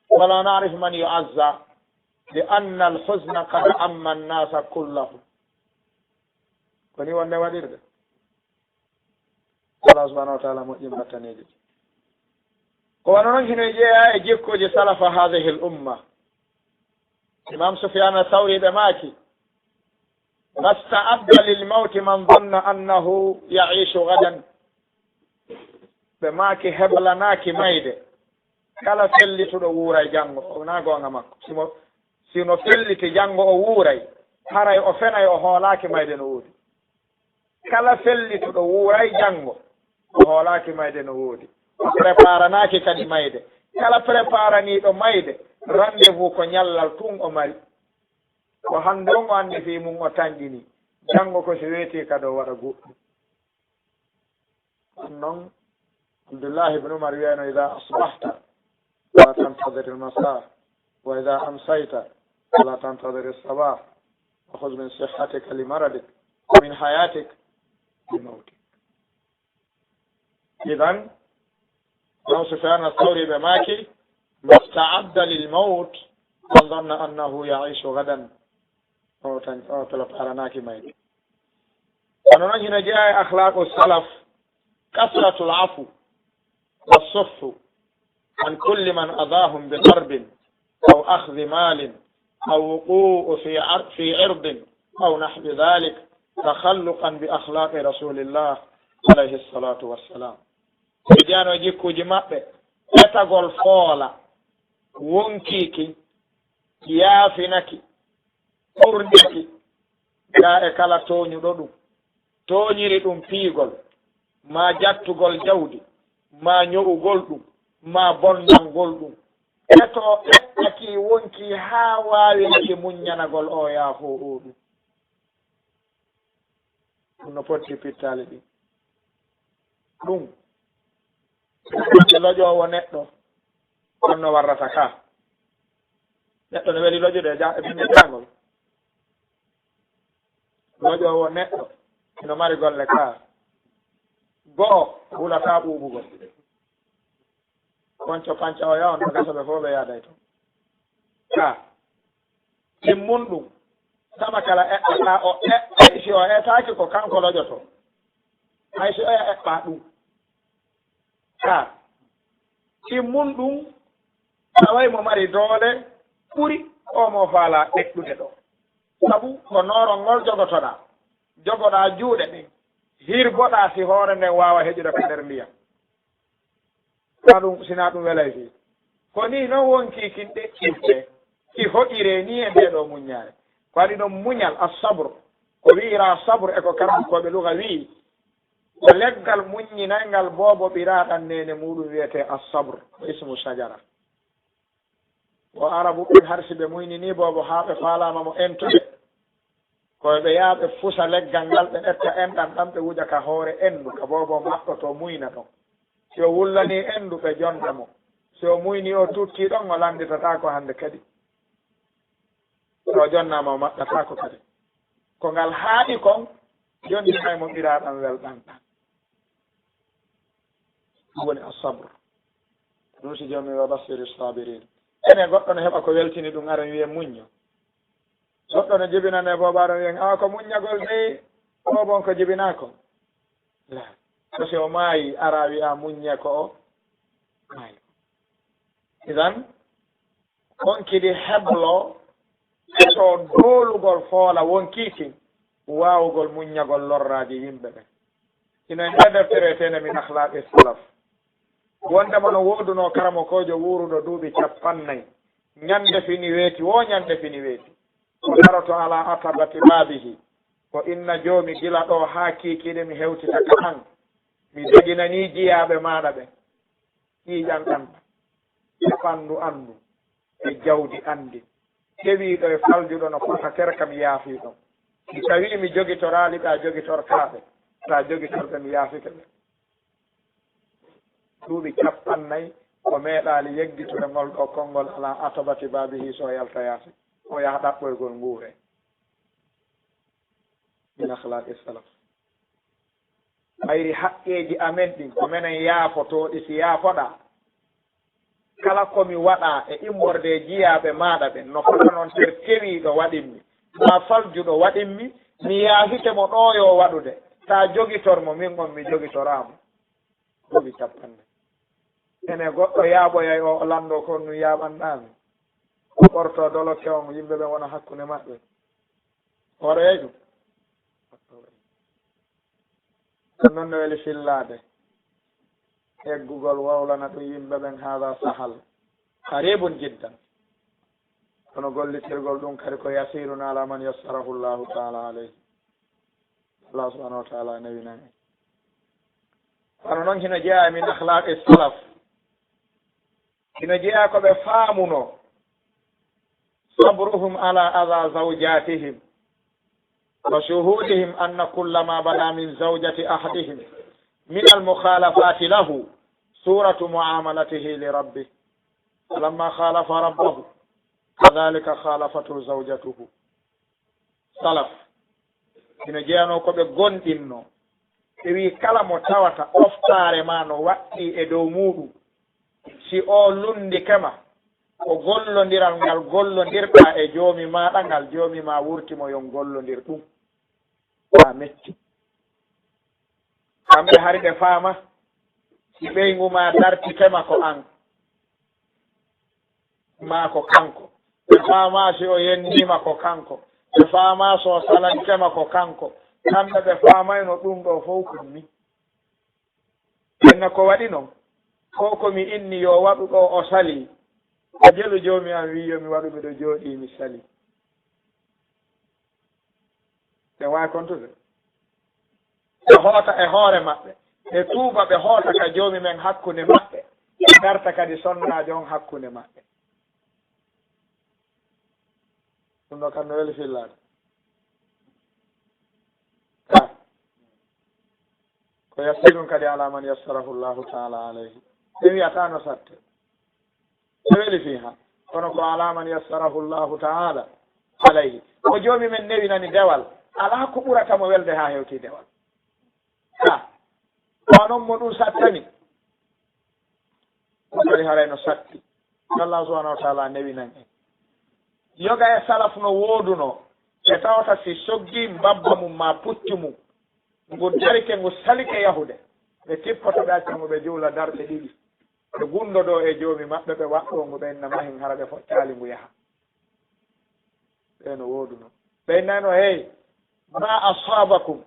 Wala naarif man yu'azza. بأن الحزن قد عم الناس كلهم. Ko ni wonde waɗirde. Allah subhanahu wa ta'ala moƴƴin battaneeji ɗi. Ko wano non hino jeyaa e jikkuuji salafa hadhihi al-umma. Imam Sufyan Thawri ɓe maaki, "Masta'adda lil mawti man dhanna annahu ya'ishu ghadan." Ɓe maaki heblanaaki mayde kala fellituɗo wuuray janngo. O wonaa goonga makko. Simo, sino felliti janngo o wuuray, haray o fenay o hoolaaki mayde no woodi. Kala fellituɗo wuuray janngo, o hoolaaki mayde no woodi. O preparanaaki kadi mayde. Kala preparaniiɗo mayde, rendez-vous ko ñallal tun o mari. Ko hannde on o anndi fii mun o tanƴini. Janngo ko si weetii kadi o waɗa goɗɗum. Ɗum noon, Abdullahi ibn Umar wiyayno, "Idaa asbahta, fala tantadhir al-masaa, wa idaa amsayta, fala tantadhir as-sabaah, wa khudh min sihhatika li maradik, wa min hayatik li mawtik." Idan, Imam Sufyan Ath-Thawri ɓe maaki, "Masta'adda lil mawt man dhanna annahu ya'ishu ghadan." O tan, o tolo paranaaki mayde. Kono noon hino jeyaa e akhlaqu salaf, kasratul afu, wa sufhu an kulli man adahum bi darbin, aw akhdhi malin, aw wuqu'u fi ar-, fi irdin, aw nahwi dhalik, takhalluqan bi akhlaqi Rasulillah, alayhi salatu wassalam. Ɓe jeyano jikkuuji maɓɓe, etagol foola, wonkiiki, yaafinaki, ɓurniki, gaa e kala tooñuɗo ɗum, tooñiri ɗum piigol, maa jattugol jawdi, maa ño'ugol ɗum, maa bonnangol ɗum. Eto eɓɓaki wonkii haa waawinaki muññanagol oo yaafoo oo ɗum. Ɗum no potti pittaali ɗin. Ɗum, lojoowo neɗɗo, on no warrata ka. Neɗɗo no weli lojude e ja-, e bimbi jaangol. Lojoowo neɗɗo, ino mari golle ka. Go'o, hulataa ɓuuɓugol. Konco panca o yaha on, no gasa ɓe fof ɓe yaaday toon. Ka. Ɗimmun ɗum. Sama kala eɓɓata o eɓɓay, si o etaaki ko kanko lojoto. Hay si oya eɓɓa ɗum. Ka. Ɗimmun ɗum. Taway mo mari doole ɓuri o mo faala eɓɓude ɗo. Sabu ko noorol ngol jogotoɗaa. Jogoɗaa juuɗe ɗen. Hirboɗaa si hoore nden waawa heƴude ka nder ndiyam. Sinaa ɗum, sinaa ɗum welay fii. Ko nii non wonkii kin ɗeɓɓirte, ki hoɗiree nii e ndee ɗoo muññaare. Ko waɗi ɗon muñal, as-sabr, ko wi'iraa sabr e ko karankooɓe luga wi'i, ko leggal muññinayngal boobo ɓiraaɗan neene muuɗum wi'etee as-sabr, ko ismu shajara. Wo Arabu ɓen hari si ɓe muynini boobo haa ɓe faalaama mo entude, ko ɓe yaha ɓe fusa leggal ngal, ɓe ƴetta enɗan ɗan, ɓe wuja ka hoore endu, ka boobo maɓɓotoo muyna ɗon. Si o wullanii endu, ɓe jonna mo. Si o muyni, o tuttii ɗon, o lannditataako hannde kadi. Si o jonnaama, o maɓɓataako kadi. Ko ngal haaɗi kon, yondinay mo ɓiraaɗan welɗan ɗan. Ɗum woni as-sabr. Ɗum si Joomi wa bashiri sabirin. Ene goɗɗo no heɓa ko weltini ɗum, aran wiye muñño. Goɗɗo no jibinane boobo, aran wiyen, "Awa ko muññagol dey, boobo on ko jibinaa ko." La. Ko si o maayi, ara wiya muññe ko o maayi. Idan, on kidi heblo e to doolugol foola wonkii kin, waawugol muññagol lorraaji yimɓe ɓen. Ina e nder deftere etende Min Akhlaqi Salaf. Wondema no woodunoo karamokoojo wuuruɗo duuɓi cappannayi, ñande fini weeti, woo ñande fini weeti, o daroto ala atabati baabihi, o inna Joomi, gila ɗoo haa kiikiiɗe mi hewtita ka an, mi daginanii jiyaaɓe maaɗa ɓen. Ƴiiƴan an, e ɓanndu an ndun, e jawdi an ndin, kewiiɗo e faljuɗo no fota kerka, mi yaafii ɗon. Si tawii mi jogitoraali ɓe a jogitortaa ɓe, taa jogitor ɓe, mi yaafike ɓe. Duuɓi cappannayi o meeɗaali yeggitude ngol ɗoo konngol alaa atabati baabihi, si o yalta yaasi, o yaha ɗaɓɓoygol nguure. Min akhlaqi salaf. Ɓayri haqqeeji amen ɗin, ko menen yaafotooɗi, si yaafoɗaa, kala ko mi waɗa e immorde e jiyaaɓe maaɗa ɓen, no fota non ter kewiiɗo waɗimmi, maa faljuɗo waɗimmi, mi yaafike mo ɗo yo waɗude, taa jogitor mo, min on mi jogitoraa mo. Duuɓi capanɗe. Ene goɗɗo yaaɓoyay o, o lanndoo ko on nun yaaɓanɗaa mi. O ɓortoo dolokke on, yimɓe ɓen wona hakkunde maɓɓe. O waɗoyay ɗum? Ɗum noon no weli fillaade. Eggugol wowlana ɗum yimɓe ɓen, hada sahal. Qaribun jiddan. Kono gollitirgol ɗum kadi ko yasirun ala man yassarahu Allahu taala alayhi. Allah subhanahu wa taala newinan en. Kono noon hino jeyaa min akhlaqi salaf. Hino jeyaa ko ɓe faamuno. Sabruhum ala adha zawjatihim. Wa shuhudihim anna kulla ma bada min zawjati ahadihim min al mukhalafati lahu suratu muamalatihi li rabbih. Falamma khalafa rabbahu, kadhalika khalafatu zawjatuhu. Salaf. Hino jeyanoo ko ɓe gomɗinno. Ɓe wi'i kala mo tawata oftaare maa no waɗɗii e dow muuɗum, si o lunndike ma, ko gollondiral ngal gollondirɗaa e Joomi maaɗa ngal, Joomi maa wurti mo yon gollondir ɗum. Maa metti. Kamɓe hari ɓe faama, si ɓeyngu maa dartike ma ko an. Maa ko kanko. Ɓe faamaa si o yenniima ko kanko. Ɓe faamaa si o salankema ko kanko. Kamɓe ɓe faamayno ɗum ɗoo fow ko mi. Ɓenna ko waɗi non? Ko ko mi inni yo waɗu ɗoo o salii. O jelu Joomi am wi'i yo mi waɗu miɗo jooɗii mi salii. Ɓe waawi kontude. Ɓe hoota e hoore maɓɓe. Ɓe tuuba, ɓe hoota ka Joomi men hakkunde maɓɓe. Ɓe darta kadi sonnaajo on hakkunde maɓɓe. Ɗum ɗoo kam no weli fillaade. Ka. Ko yasirun kadi ala man yassarahu Allahu taala alayhi. Ɓe wi'ataa no satte. Ɓe weli fiiha. Kono ko ala man yassarahu Allahu taala alayhi. Ko Joomi men newinani dewal. Alaa ko ɓurata mo welde haa hewtii dewal. Ka. Ko non mo ɗum sattani. Ɗum kadi haray no satti. Allah subhanahu wa taala newinan en. Yoga e salaf no woodunoo. Ɓe tawata si soggi mbabba mum maa puccu mum. Ngu darike, ngu salike yahude. Ɓe tippoto, ɓe acca ngu, ɓe juula darɗe ɗiɗi. Ɓe gunndodoo e Joomi maɓɓe, ɓe waɗɗoo ngu, ɓe inna mahin hara ɓe foccaali ngu yaha. Ɓe no woodunoo. Ɓe innayno, hey, ma asabakum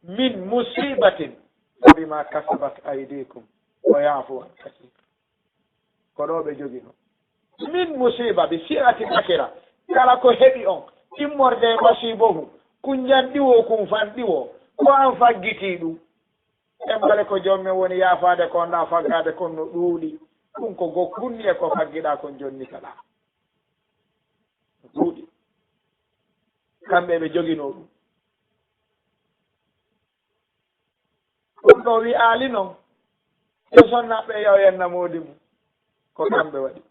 min musibatin fa bima kasabat aydikum wa yaafu an kasiir. Ko ɗoo ɓe joginoo. Min musiba, bi si'ati nakira. Kala ko heɓi on, immorde e masiibohu, kun jan ɗiwo, kun fan ɗiwo, ko an faggitii ɗum. Embale ko Joom men woni yaafaade ko, ndaa faggaade kon no ɗuuɗi. Ɗum ko gokkunni e ko faggiɗaa kon jonnitaɗaa. Ɗuuɗi. Kamɓe ɓe joginoo ɗum. Ɗum ɗoo wi'aali non. Ɓe sonnaaɓe yaw yenna moodi mum. Ko kamɓe waɗi.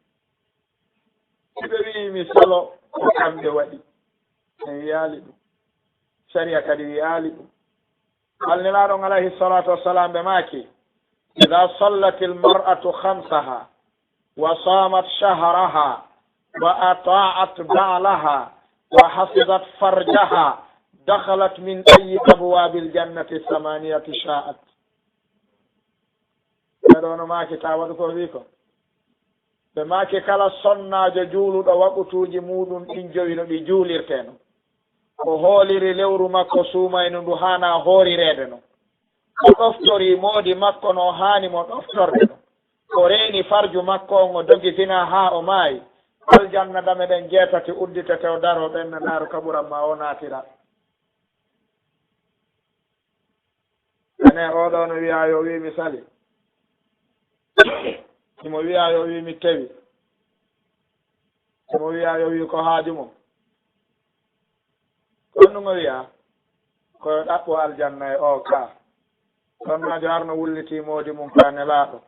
Si ɓe wi'i mi salo, ko kamɓe waɗi. En wi'aali ɗum. Sariya kadi wi'aali ɗum. Nelaaɗo on alayhi salatu wassalam ɓe maaki, ida sallatil mar'atu khamsaha, wa samat shahraha, wa ata'at ba'laha, wa hafizat farjaha, dakhalat min ayyi abwabil jannati samaniyati sha'at. Ɓe ɗo no maaki ta waɗu ko wi ko. Ɓe maaki kala sonnaajo juuluɗo waqutuuji muuɗum ɗin jowi no ɗi juulirtee non. O hooliri lewru makko suumaynu ndu haanaa hoorireede non. O ɗoftori moodi makko no haani mo ɗoftorde non. O reeni farju makko on, o dogi zina haa o maayi. Aljanna dame ɗen jeetati udditete, o daroo ɓen na ndaaru ka ɓuran ma o naatira. Ene oɗo no wiya yo wi mi sali. Himo wiya yo wi mi tewi. Himo wiya yo wi ko haaju mo. Ko honɗum o wiya? Ko yo ɗaɓɓo aljanna e o ka. Sonnaajo arno wulliti moodi mum ka Nelaaɗo.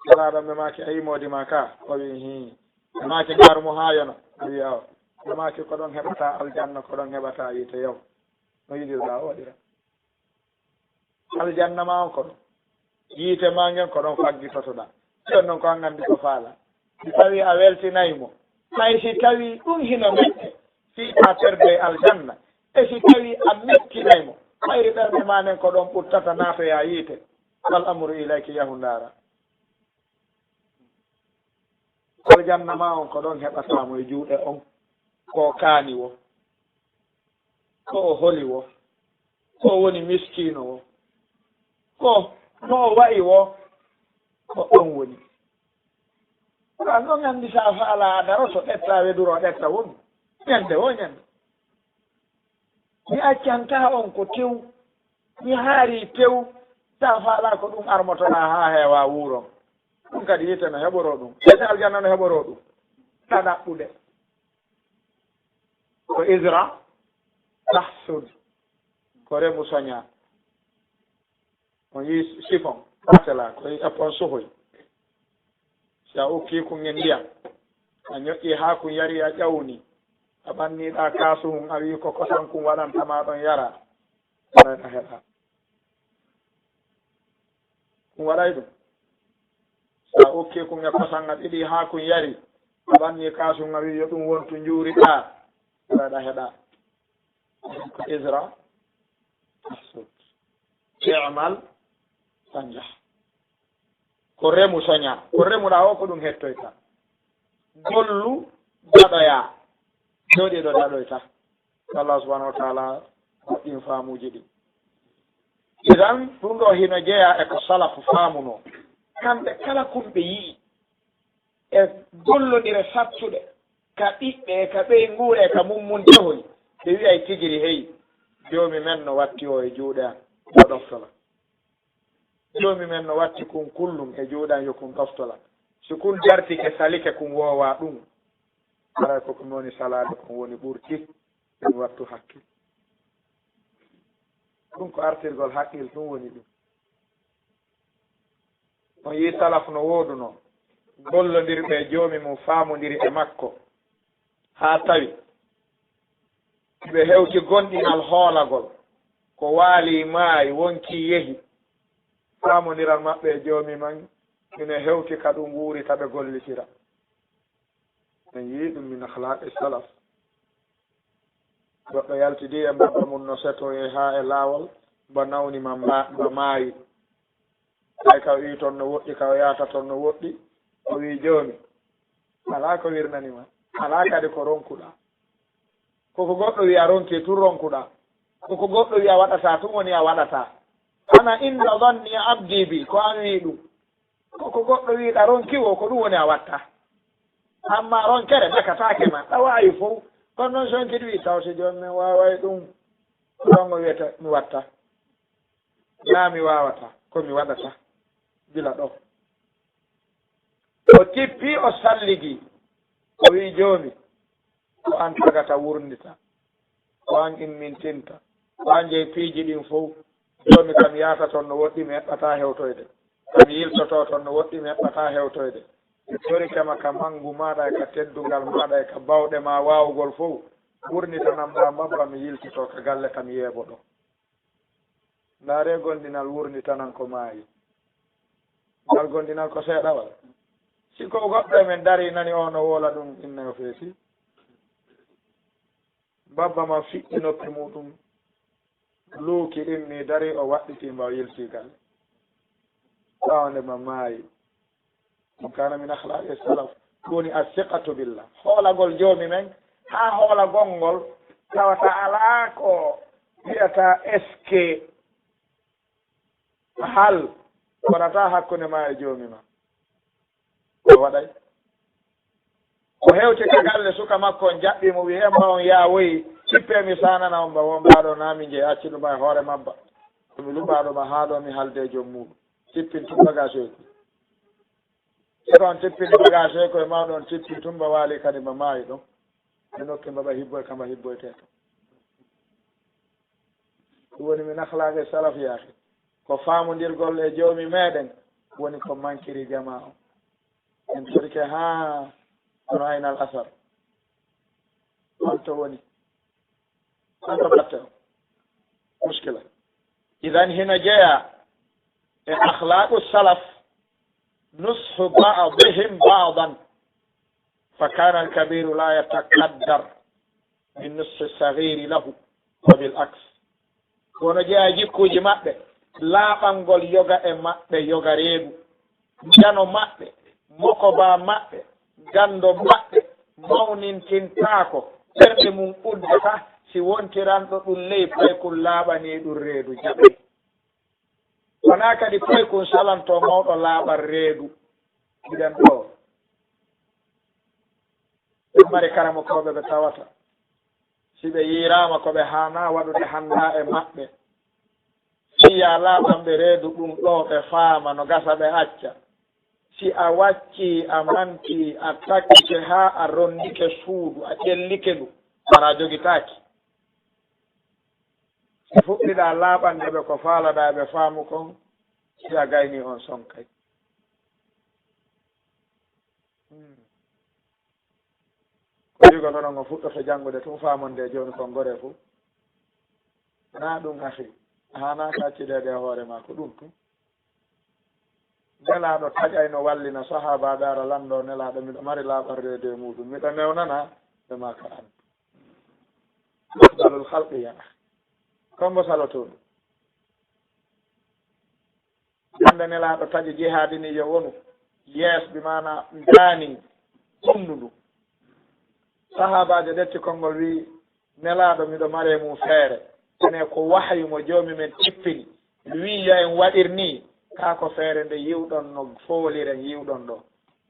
Nelaaɗo ɓe maaki, ayi moodi ma ka? O wi, hii. Ɓe maaki, ndaaru mo haa yona. O wi, awa. Ɓe maaki, ko ɗon heɓata aljanna, ko ɗon heɓata yiite, yaw. No yiɗirɗaa o waɗira. Aljanna ma on ko ɗon. Yiite ma ngen ko ɗon faggitotoɗaa. Ɗon non ko an anndi ko faala. Si tawii a weltinay mo, hay si tawii ɗum hino metti, fii ka perdey aljanna, e si tawii a mettinay mo, mayri ɓernde maa nden ko ɗon ɓuttata naatoyaa yiite. Wal amru ilayki, yahu ndaara. Aljanna maa on ko ɗon heɓataa mo e juuɗe on. Ko kaani wo? Ko o holi wo? Ko o woni miskiino wo? Ko no o wa'i wo? Ko ɗon woni. Ko an ɗon anndi sa faala a daroto ɗetta, weduro ɗetta wonu. Ñande wo ñande. Mi accantaa on ko tew. Mi haari tew. Sa faala ko ɗum armotoɗaa haa heewa wuuron. Ɗum kadi yiite no heɓoroo ɗum. Ete aljanna no heɓoroo ɗum. Ka ɗaɓɓude. Ko izra, tahsud. Ko remu soña. On yii sifon, atela, ko e ɓon sohoy. Si a ukkii kun e ndiyam, a ñoƴƴii haa kun yari, a ƴawni, a ɓanniɗaa kaasu hun, a wi'i ko kosan kun waɗanta maa ɗon yara, waɗay ɗa heɗa. Kun waɗay ɗum. Si a ukkii kun e kosan, a ɓiɗii haa kun yari, a ɓannii kaasu hun, a wi'i yo ɗum wontu njuuriɗaa, waɗay ɗa heɗa. Ko izra, tahsud. I'mal, tanjah. Ko remu soña. Ko remuɗaa o, ko ɗum hettoyta. Gollu, daɗoyaa. Jooɗiiɗo daɗoyta. Allah subhanahu wa ta'ala moƴƴin faamuuji ɗin. Idan, ɗum ɗo hino jeyaa e ko salafu faamunoo. Kamɓe kala kun ɓe yi'i e gollondire fattuɗe ka ɓiɓɓe, e ka ɓeynguure, e ka mummuntehoy, ɓe wi'ay tigiri, hey, Joomi men no watti o e juuɗe an, o ɗoftora. Joomi men no watti kun kullum e juuɗe an, yo kun ɗoftora. Si kun dartike, salike, kun woowaa ɗum, haray ko ɗum woni salaade, kun woni ɓurti, ɗum wattu hakkil. Ɗum ko artirgol haqqil, ɗum woni ɗum. On yii salaf no woodunoo, gollondirɓe e Joomi mum, faamondiri e makko, haa tawi ɓe hewti gomɗinal hoolagol, ko waali maayi, wonkii yehi, faamondiral maɓɓe e Joomi man ina hewti ka ɗum wuurita, ɓe gollitira. En yii ɗum min akhlaaqi salaf. Goɗɗo yaltidi e mbabba mum no setoyee haa e laawol, mba nawni ma mba, mba maayi. Tawi ka o iwi ton no woɗɗi, ka o yaata ton no woɗɗi, o wii, Joomi, alaa ko wirnani ma, alaa kadi ko ronkuɗaa. Ko ko goɗɗo wii a ronki tun ronkuɗaa. Ko ko goɗɗo wii a waɗataa tun woni a waɗataa. Ana inda zanni abdi bi, ko an wii ɗum. Ko ko goɗɗo wiiɗa ronki wo, ko ɗum woni a watta. Amma ronkere ɗakataake ma, ɗa waawi fow. Kono noon so on kadi wii, tawte jooni min waaway ɗum. Ko ɗon o wiyata mi watta. Naa mi waawata, ko mi waɗata. Gila ɗo. O tippi, o salligi. O wii, Joomi, ko an tagata wurnita, ko an immintinta, ko an jeyi piiji ɗin fow. Joomi, kam yaata ton no woɗɗi, mi eɓɓataa hewtoyde. Kam yiltotoo ton no woɗɗi, mi eɓɓataa hewtoyde. Mi torike ma ka manngu maaɗa e ka teddungal maaɗa e ka baawɗe maa waawugol fow. Wurnitanam ɗaa mbabba, mi yiltitoo ka galle, kam yeebo ɗo. Ndaaree gomɗinal wurnitanan ko maayi. Ngal gomɗinal ko seeɗawal. Si ko goɗɗo e men darii nani o no woola ɗum, inna yo feesi. Mbabba ma fiɗɗi noppi muuɗum, luuki, immii, darii, o waɗɗitii mba, o yiltii galle. Ɓaawo nde mba maayi. Ɗum kaana min akhlaaqi salaf. Ɗum woni assiqatu billah. Hoolagol Joomi men, haa hoolagol ngol tawata alaa ko wiyata est-ce que hal wonata hakkunde ma e Joomi ma. O waɗay. O hewti ka galle suka makko on, jaɓɓi mo, wi'i, "Emma on yaawoyi, tippee mi saanana on mba." Won mbaaɗo naa min jeyi, acci ɗum e hoore mabba. Ko mi luɓaaɗo ma haa ɗo mi haalde e joom muuɗum. Tippin tun bagage oy. Siko on tippini bagage oy, ko e mawɗo on tippin tun mba waali kadi mba maayi ɗon. Ɓe nokki mba ɓa hibboy ka mba hibboytee ton. Ɗum woni min akhlaaqi salaf yaahi. Ko faamondirgol e Joomi meɗen woni ko mankiri jamaa on. En torike haa kono aynal asar. On to woni. On to batte on. Muskila. Idan hino jeyaa e akhlaaqu salaf, nushu ba'dihim ba'dan. فكان الكبير لا يتكدر بالنصح الصغير له، وبالعكس. Kono jeyaa jikkuuji maɓɓe, laaɓangol yoga e maɓɓe, yoga reedu, njano maɓɓe, mokoba maɓɓe, ganndo maɓɓe, mawnintintaako, ɓerɗe mum uddataa si wontiranɗo ɗum ley paykun laaɓaniiɗun reedu jaɓay. Wonaa kadi paykun salantoo mawɗo laaɓal reedu. Hiɗen ɗoo. Ɓe mari karamokooɓe ɓe tawata, si ɓe yiiraama ko ɓe haanaa waɗude hanndaa e maɓɓe. Si yaa laaɓanɓe reedu ɗum ɗoo ɓe faama no gasa ɓe acca. Si a waccii, a mantii, a takkike haa a rondike suudu, a ƴellike ndu, hara jogitaaki. Si fuɗɗiɗaa laaɓande ɓe ko faalaɗaa ɓe faamu kon, si a gaynii on sonkay. Hmm. Ko wi'ugol onon on fuɗɗoto janngude tun faamonde jooni kon gore fu. Naa ɗum ahi. A haanaaka accudeede e hoore maa ko ɗum tun. Nelaaɗo taƴayno wallina sahaabaaɓe ara lanndoo Nelaaɗo, miɗo mari laaɓal reedu e muuɗum. Miɗo newnana ɓe maa ka addu. Afdalul halqi yaa ahi. Kombo salotoo ɗum. Hannde Nelaaɗo taƴi jihaadi ni yo wonu yees, bi maana daani ɓunndu ndu. Sahaabaajo ƴetti konngol wi'i, Nelaaɗo, miɗo maree mum feere. Ene ko wahayu mo Joomi men tippini. Wi'i yo en waɗir nii, kaa ko feere nde yi'uɗon no fooliren yi'uɗon ɗoo.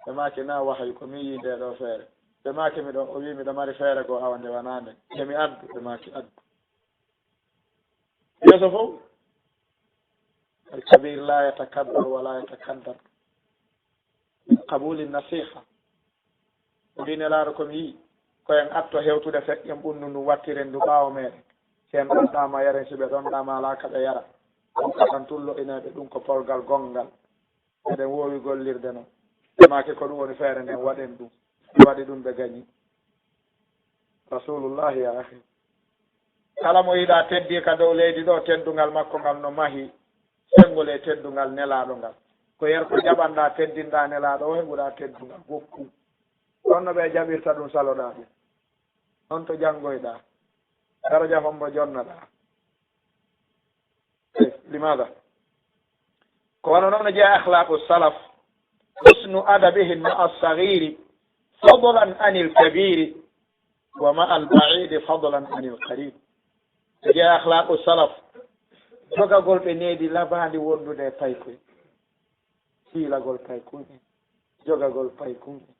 Ɓe maaki, Naa wahayu, ko min yi'i ndee ɗoo feere. Ɓe maaki, Miɗo, o wi'i, Miɗo mari feere goo awa nde wanaa nden. Emi addu, ɓe maaki, Addu. Yeeso fow. Al-kabir la yatakabbar wa la yatakaddar min qabuli nasiha. O wi'i, Nelaaɗo, ko mi yi'i, ko en atto hewtude feƴƴen ɓunndu ndu, wattiren ndu ɓaawo meeɗen. Si en ɗonɗaama, yaren, si ɓe ɗonɗaama, alaa ka ɓe yara. On ka tan tullo ineeɓe, ɗum ko polgal gonngal. Eɗen woowi gollirde non. Ɓe maaki, Ko ɗum woni feere nden, waɗen ɗum. Ɓe waɗi ɗum, ɓe gañi. Rasulullahi, yaa ahi. Kala mo yiɗaa teddii ka dow leydi ɗoo, teddungal makko ngal no mahii senngol e teddungal Nelaaɗo ngal. Ko yer ko jaɓanɗaa, teddinɗaa Nelaaɗo o, heɓuɗaa teddungal. Gokku. Ɗon no ɓe jaɓirta ɗum, saloɗaa ɗum. Ɗon to janngoyɗaa. Daraja hombo jonnoɗaa? Limaada? Ko wano non no jeyaa akhlaqu salaf, husnu adabihim ma'a as-saghiri fadlan anil kabiri, wa ma'a al-ba'idi fadlan anil qarib. No jeyaa akhlaqu salaf, jogagol ɓe needi labaandi wondude e paykoy. Fiilagol paykun en, jogagol paykun en,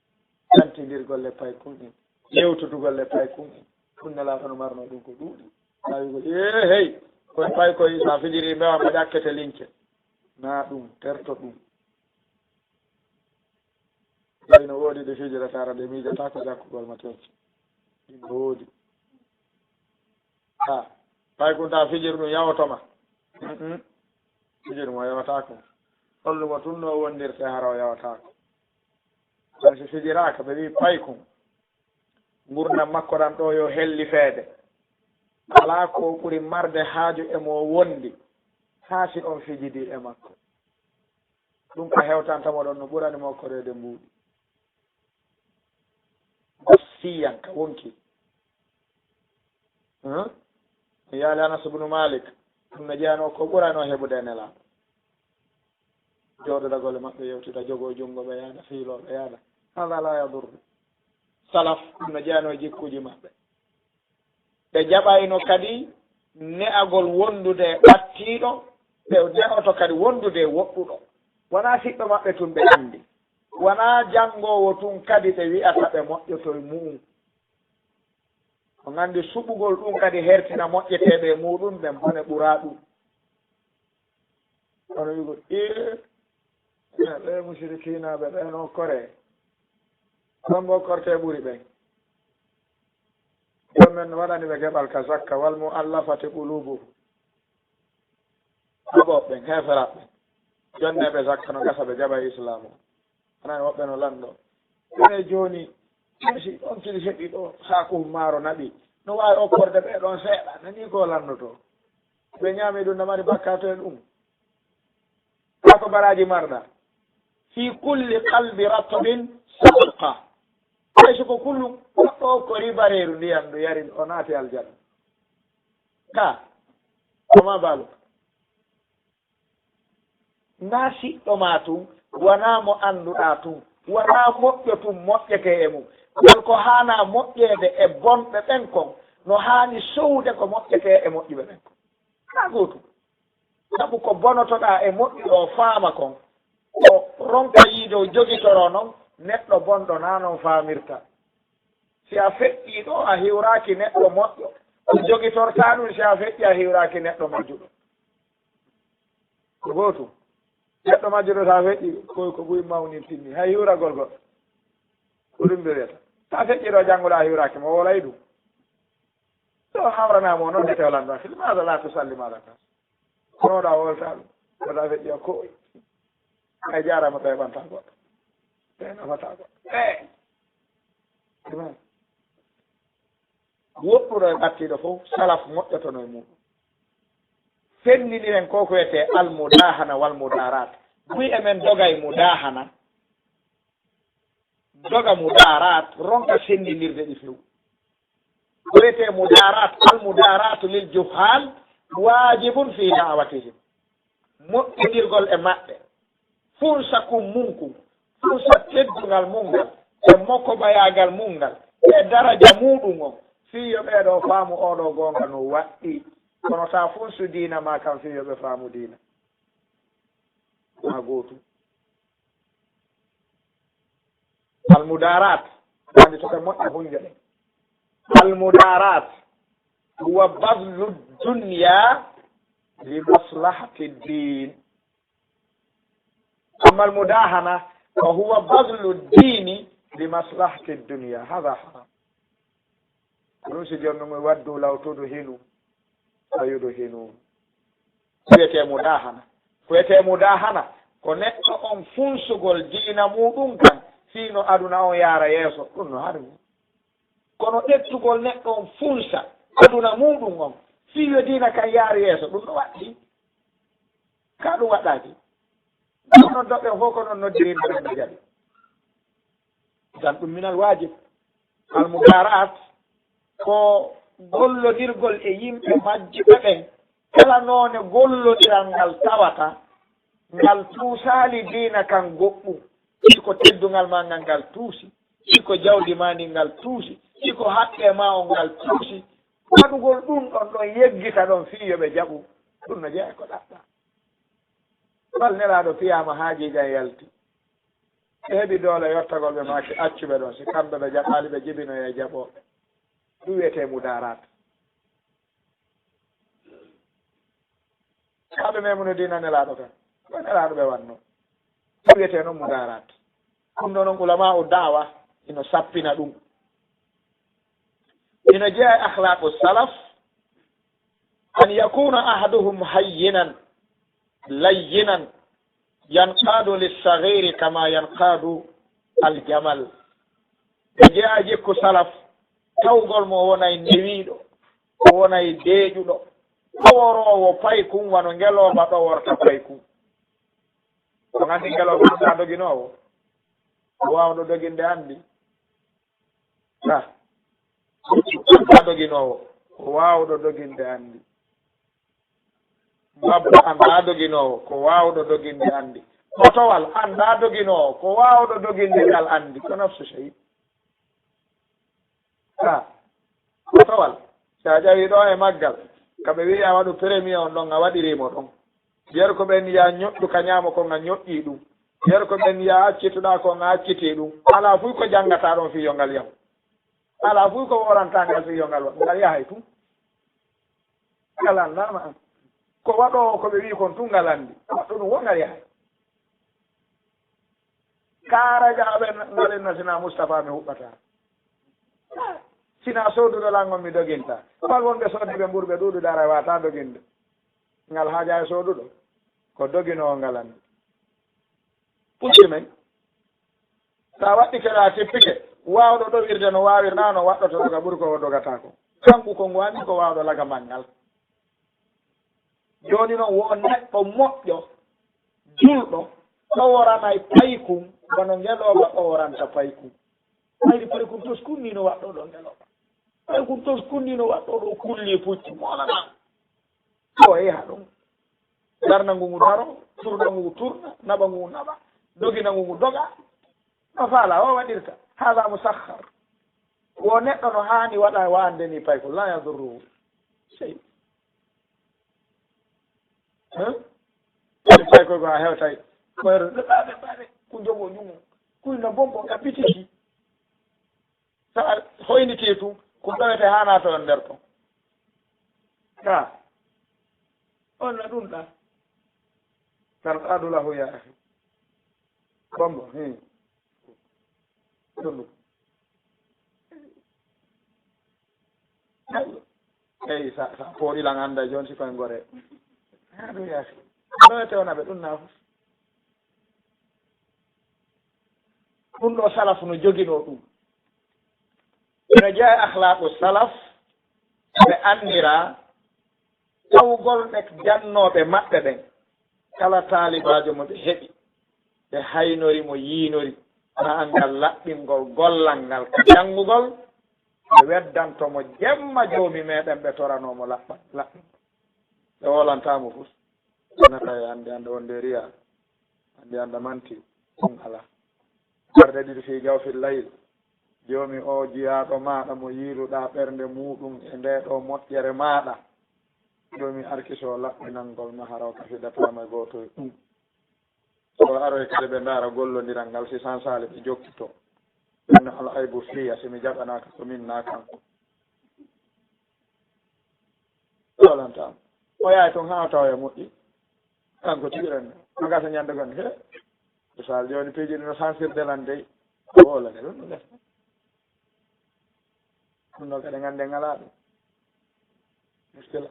tantindirgol e paykun en, yewtudugol e paykun en. Ɗum Nelaaɗo no marnoo ɗum ko ɗuuɗi. Tawi ko, ee, hey, koye paykoy, so a fijirii mbewa mo ƴakkete lince. Naa ɗum, terto ɗum. Tawi no woodi ɗe fijirata ara ɗe miijata ko jakkugol ma tenke. Ɗin no woodi. Ha, paykun ta fijir ɗum yawoto ma. Mm-mm. Fijir mo yawataako. Hollu mo tun no wondirte hara o yawataako. Kono si fijiraaka, ɓe wi'i paykun, ngurndan makko ɗan ɗoo yo helli feede. Alaa ko ɓuri marde haaju e mo wondi, haa si on fijidii e makko. Ɗum ka hewtanta mo ɗon no ɓurani mo koreede mbuuɗi. Wasiyan ka wonki. Hum? Mi yaali Anas ibnu Malik, ɗum no jeyanoo ko ɓurano heɓude e Nelaaɗo. Jooɗodagol e maɓɓe, yewtida, jogoo junngo ɓe yaada, fiiloo ɓe yaada. Hada la yadurru. Salaf, ɗum no jeyanoo e jikkuuji maɓɓe. Ɓe jaɓayno kadi ne'agol wondude e ɓattiiɗo, ɓe ne'oto kadi wondude e woɗɗuɗo. Wonaa siɗɗo maɓɓe tun ɓe anndi. Wonaa janngoowo tun kadi ɓe wi'ata ɓe moƴƴoto e mu'un. On anndi suɓugol ɗum kadi hertina moƴƴeteeɓe e muɗum ɓen bone ɓuraa ɗum. Kono wi'ugol, ee, ɓee musirikiinaaɓe ɓee no koree. Ɗon bo kortee ɓuri ɓen. Joom men waɗani ɓe geɓal ka zakka, wal mu'allafati qulubuhum. Ɓe ɓen heeferaaɓe ɓen. Jonneeɓe zakka no gasa ɓe jaɓa e Islaamu. Hanan woɓɓe no lanndo. Ɓe jooni, si on tigi heɓi ɗo saaku maaro naɓi, no waawi okkorde ɓee ɗon seeɗa, nani ko lanndotoo. Ɓe ñaami ɗum, no mari bakkaatu e ɗum. Kaa ko baraaji marɗa. Fi kulli qalbi ratbin sadaqa. Hay so ko kullum, goɗɗo o ko ribareeru ndiyam ndu yari, o naati aljanna. Ka, ko ma baalu. Naa siɗɗo ma tun, wanaa mo annduɗaa tun, wanaa moƴƴo tun moƴƴetee e mum. Ngal ko haanaa moƴƴeede e bonɓe ɓen kon, no haani sowude ko moƴƴetee e moƴƴuɓe ɓen kon. Naa gootum. Sabu ko bonotoɗaa e moƴƴuɗo o faama kon, o ronka yiide o jogitoroo non, neɗɗo bonɗo naa non faamirta. Si a feƴƴii ɗo, a hiwraaki neɗɗo moƴƴo, o jogitortaa ɗum, si a feƴƴii, a hiwraaki neɗɗo majjuɗo. Ko gootum. Neɗɗo majjuɗo, so a feƴƴii, ko, ko buy mawnirtinni, hay hiwragol goɗɗo. Ko ɗum ɓe wiyata. So a feƴƴii ɗo, janngo ɗo a hiwraaki mo, o wolay ɗum. So hawranaa mo noon, nde tewlan ɗon, limaada laa tusallimu alaa naas? Kono ɗa wolta ɗum, wota ɓe ƴeewa ko, ay jaaraama, ɓe ɓanta goɗɗo, ɓe nafata goɗɗo. E ɗumen, woɗɗuɗo e ɓattiiɗo fof, salaf moƴƴotono e muɗum. Fenndiniren ko ko wiyetee almudahana wal mudarat. Buy emen doga e mudahana, doga mudarat, ronka senndindirde ɗi few. Ko wiyetee mudarat, al mudaratu lil juhal wajibun fi da'watihim. Moƴƴondirgol e maɓɓe, funsa kun mun kun, funsa teddungal mun ngal, e mokobayaagal mun ngal, e daraja muɗum on, fii yo ɓee ɗoo faamu oo ɗoo goonga no waɗɗii. Kono taa funsu diina maa kan fii yo ɓe faamu diina. Maa gootum. Almudarat, wonde to ɓe moƴƴa hunjo ɗen. Almudarat huwa badlu dunya li maslahati din. Amma almudahana, fa huwa badlu dini li maslahati dunya. Hada haram. Ko ɗum si jooni ɗum e waddu law tudu hinu, fayudu hinu. Ko wiyetee mudahana. Ko wiyetee mudahana, ko neɗɗo on funsugol diina muɗum kan, fii no aduna on yaara yeeso, ɗum no harmi. Kono ƴettugol neɗɗo on funsa aduna muɗum on, fii yo diina kan yaar yeeso, ɗum no waɗɗii. Ka ɗum waɗɗaaki. Ɗum noddooɓe fof ko noon noddiri, no ɓe jaɓi. Idan ɗum minal waajib. Almudarat ko gollodirgol e yimɓe majjuɓe ɓen. Kala noone gollodiral ngal tawata ngal tuusaali diina kan goɗɗum, si ko teddungal maa ngal ngal tuusi, si ko jawdi maa ndin ngal tuusi, si ko haqqee maa on ngal tuusi, waɗugol ɗum ɗon ɗon yeggita ɗon fii yo ɓe jaɓu, ɗum no jeyaa ko ɗaɓɓaa. Bal Nelaaɗo piyaama haajiijan yalti. Ɓe heɓi doole yottagol ɓe maaki accuɓe ɗon, si kamɓe ɓe jaɓaali, ɓe jibinoya e jaɓooɓe. Ɗum wiyetee mudarat. Kaa ɓe memuno diina Nelaaɗo kan? Ko Nelaaɗo ɓe wanno. Ɗum wiyetee noon mudarat. Ɗum ɗoo noon, ulamaa'u da'wa ino sappina ɗum. Ino jeyaa e akhlaqu salaf, an yakuna ahaduhum hayyinan layyinan, yanqadu lissagiri kama yanqadu aljamal. Ɓe jeyaa jikku salaf, tawgol mo wonay newiiɗo, o wonay deeƴuɗo, ɗoworoowo paykun wano ngelooba ɗoworta paykun. On anndi ngelooba anndaa doginoowo? Ko waawɗo doginde anndi. Ka anndaa doginoowo? Ko waawɗo doginde anndi. Mbabba anndaa doginoowo, ko waawɗo doginde anndi. Potowal anndaa doginoowo, ko waawɗo doginde ngal anndi. Ko nafsu sey. Ka potowal, si a ƴawii ɗoo e maggal, ka ɓe wi'i a waɗu premier on ɗon, a waɗirii mo ɗon. Yer ko ɓen yaa ñoƴƴu ka ñaamo kon, a ñoƴƴii ɗum. Yer ko ɓen yaa accituɗaa kon, a accitii ɗum. Alaa fuy ko janngataa ɗon fii yo ngal yahu. Alaa fuy ko woorantaa ngal fii yo ngal wa-, ngal yahay tun. Ngal anndaama an. Ko waɗoowo ko ɓe wi'i kon tun ngal anndi. Waɗɗo ɗum wo ngal yahay. Kaara jaaɓe ngal en na sinaa Mustafaa mi huɓɓataa. Sinaa sooduɗo lan on mi dogintaa. Bal wonɓe soodde ɓe mburɓe ɗuuɗude ara waataa doginde. Ngal haajaa e sooduɗo. Ko doginoowo ngal anndi. Pucci men. Sa waɗɗike ɗo a tippike, waawɗo ɗowirde no waawirnaa no waɗɗoto doga ɓuri ko o dogata ko. Kanko ko ngu anndi ko waawɗo lagamal ngal. Jooni noon wo neɗɗo moƴƴo, julɗo, ɗoworanay paykun, wano ngelooba ɗoworanta paykun. Ɓayri pare kun tos kunniino waɗɗo ɗo ndeloɓa. Pare kun tos kunniino waɗɗo ɗo kulli e pucci moolana. Ko e yaha ɗum. Darna ngu ngu daro, turna ngu ngu turna, naɓa ngu ngu naɓa, dogina ngu ngu doga. No faala o waɗirta. Hada musakhar. Wo neɗɗo no haani waɗa wa'ande ni paykol, la yadurruhu sey. Hein? Woni paykol ko a hewtay. Ko hewta, ɓe ɓaɓe, ɓaɓe. Ku jogo ñumu. Kuy no bonko ka bitiki. Sa hoyniti tun, ko tawete hana to nder ton. Ka. On na ɗum ɗa. Tarqadu lahu ya akhi. Bombo, hmm. Ɗum ɗum. Eyi, sa, sa pooɗi lan annda jooni si koye ngore. Ha, ɗum yaasi. Ɗo e tewna ɓe ɗum na fof. Ɗum ɗo salaf no joginoo ɗum. Ina jeyaa e akhlaaqu salaf, ɓe anndira tawgol ɓe jannooɓe maɓɓe ɓen. Kala taalibaajo mo ɓe heɓi, ɓe haynori mo, yiinori, ma anngal laɓɓingol gollal ngal ka janngugol, ɓe weddanto mo jemma joomi meɗen, ɓe toranoo mo laɓɓa-, laɓɓingol. Ɓe woolantaa mo fof. Ɓe nata e annde annde wonde riya, annde annde manti, ɗum alaa. Ɓerɗe ɗiɗi fii jawfil layl. Joomi o jiyaaɗo maaɗa mo yiiluɗaa ɓernde muuɗum e ndee ɗoo moƴƴere maaɗa. Joomi arkiso laɓɓinangol ma hara o kafidataama e gooto e ɗum. So aroy kadi ɓe ndaara gollondiral ngal, si sansaali ɓe jokkito. Ɗum no al aybu fiya, si mi jaɓanaaka ko min naa kanko. Ɗolantaama. O yahay toon haa o tawa e moƴƴi. Kanko tigi ren. No gasa ñande gonɗe. He. Misal jooni piiji ɗi no sansirde lan dey. O wolane ɗum no gasa. Ɗum ɗo kadi ngannden alaa ɗum. Muskila.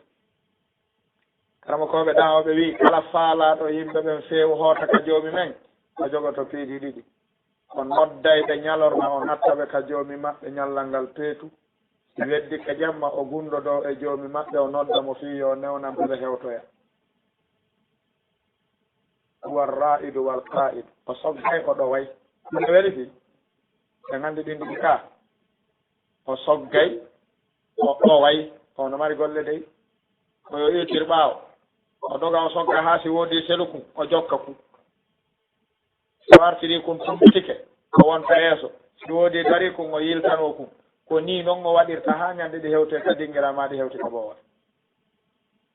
Karamokooɓe daawoɓe wi'i, kala faalaaɗo yimɓe ɓen feewu hoota ka Joomi men, o jogoto piiji ɗiɗi. O nodday ɓe ñalorma, o natta ɓe ka Joomi maɓɓe ñallal ngal peetu. Si weddike jemma, o gunndodoo e Joomi maɓɓe, o nodda mo fii yo newnan ɓe, ɓe hewtoya. Huwa raa'idu wal qaa'idu. O soggay, o ɗoway. Ɗum weli fii? Ɓe nganndi ɗin ɗiɗi ka. O soggay, o ɗoway, o no mari golle dey. Ko yo iwtir ɓaawo. O doga, o sogga haa si woodi selu kun, o jokka kun. Si o artiri kun, tumbitike, o wonta yeeso. Si woodi dari kun, o yiltanoo kun. Ko nii non o waɗirta haa ñande ɗi hewte ka dingira ma ɗi hewti ka boowal.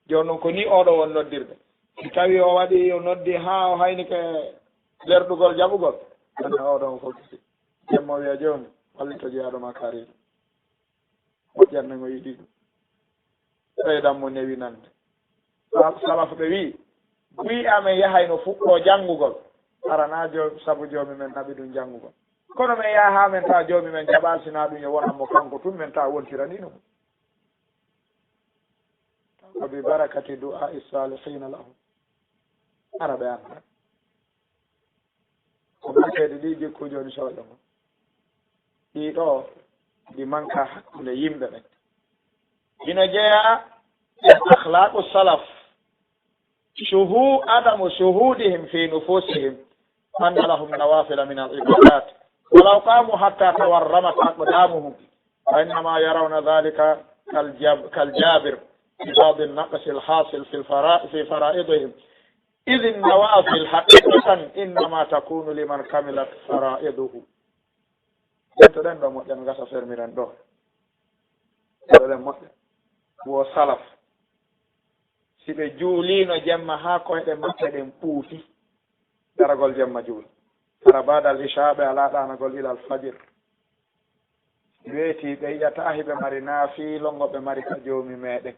Jooni non ko nii oɗo won noddirde. Si tawi o waɗi, o noddi haa o haynike lerɗugol jaɓugol, anna oɗo on fokkiti. Jemma wiya, "Joomi, wallito jeyaaɗo ma kaariiɗo." Moƴƴan men o yiɗi ɗum. Ɓeydan mo newinande. Sa-, salaf ɓe wi'i, buy amen yahayno fuɗɗoo janngugol. Hara na jo-, sabu Joomi men naɓi ɗum janngugol. Kono men yaha haa men tawa Joomi men jaɓaali, si na ɗum yo wonan mo kanko tun, men tawa wontirani ɗum. Ko bi barakati du'aa'i saalihiina lahum. Hara ɓe annda. Ko mankeede ɗi jikkuuji woni sooƴo mo. Ɗii ɗoo, ɗi manka hakkunde yimɓe ɓen. Ino jeyaa e akhlaaqu salaf. Shuhu-, adamu shuhudihim fi nufusihim anna lahum nawafila min al-ibadat. Walaw qamu hatta tawarramat aqdamuhum. Fa innama yarawna dhalika kal jab-, kal jabir fi ba'd an-naqs al-hasil fi al-fara-, fi fara'idihim. Idh an-nawafil haqiqatan innama takunu liman kamilat fara'iduhu. Ɓen to ɗen ɗo moƴƴan gasa fermiren ɗo. To ɗen moƴƴa. Wo salaf. Si ɓe juuliino jemma haa koyɗe maɓɓe ɗen ɓuuti. Daragol jemma juula. Hara baadal isha ɓe alaa ɗaanagol ilal fajir. Weeti ɓe yi'ataa hiɓe mari naafiilo ngo ɓe mari ka Joomi meɗen.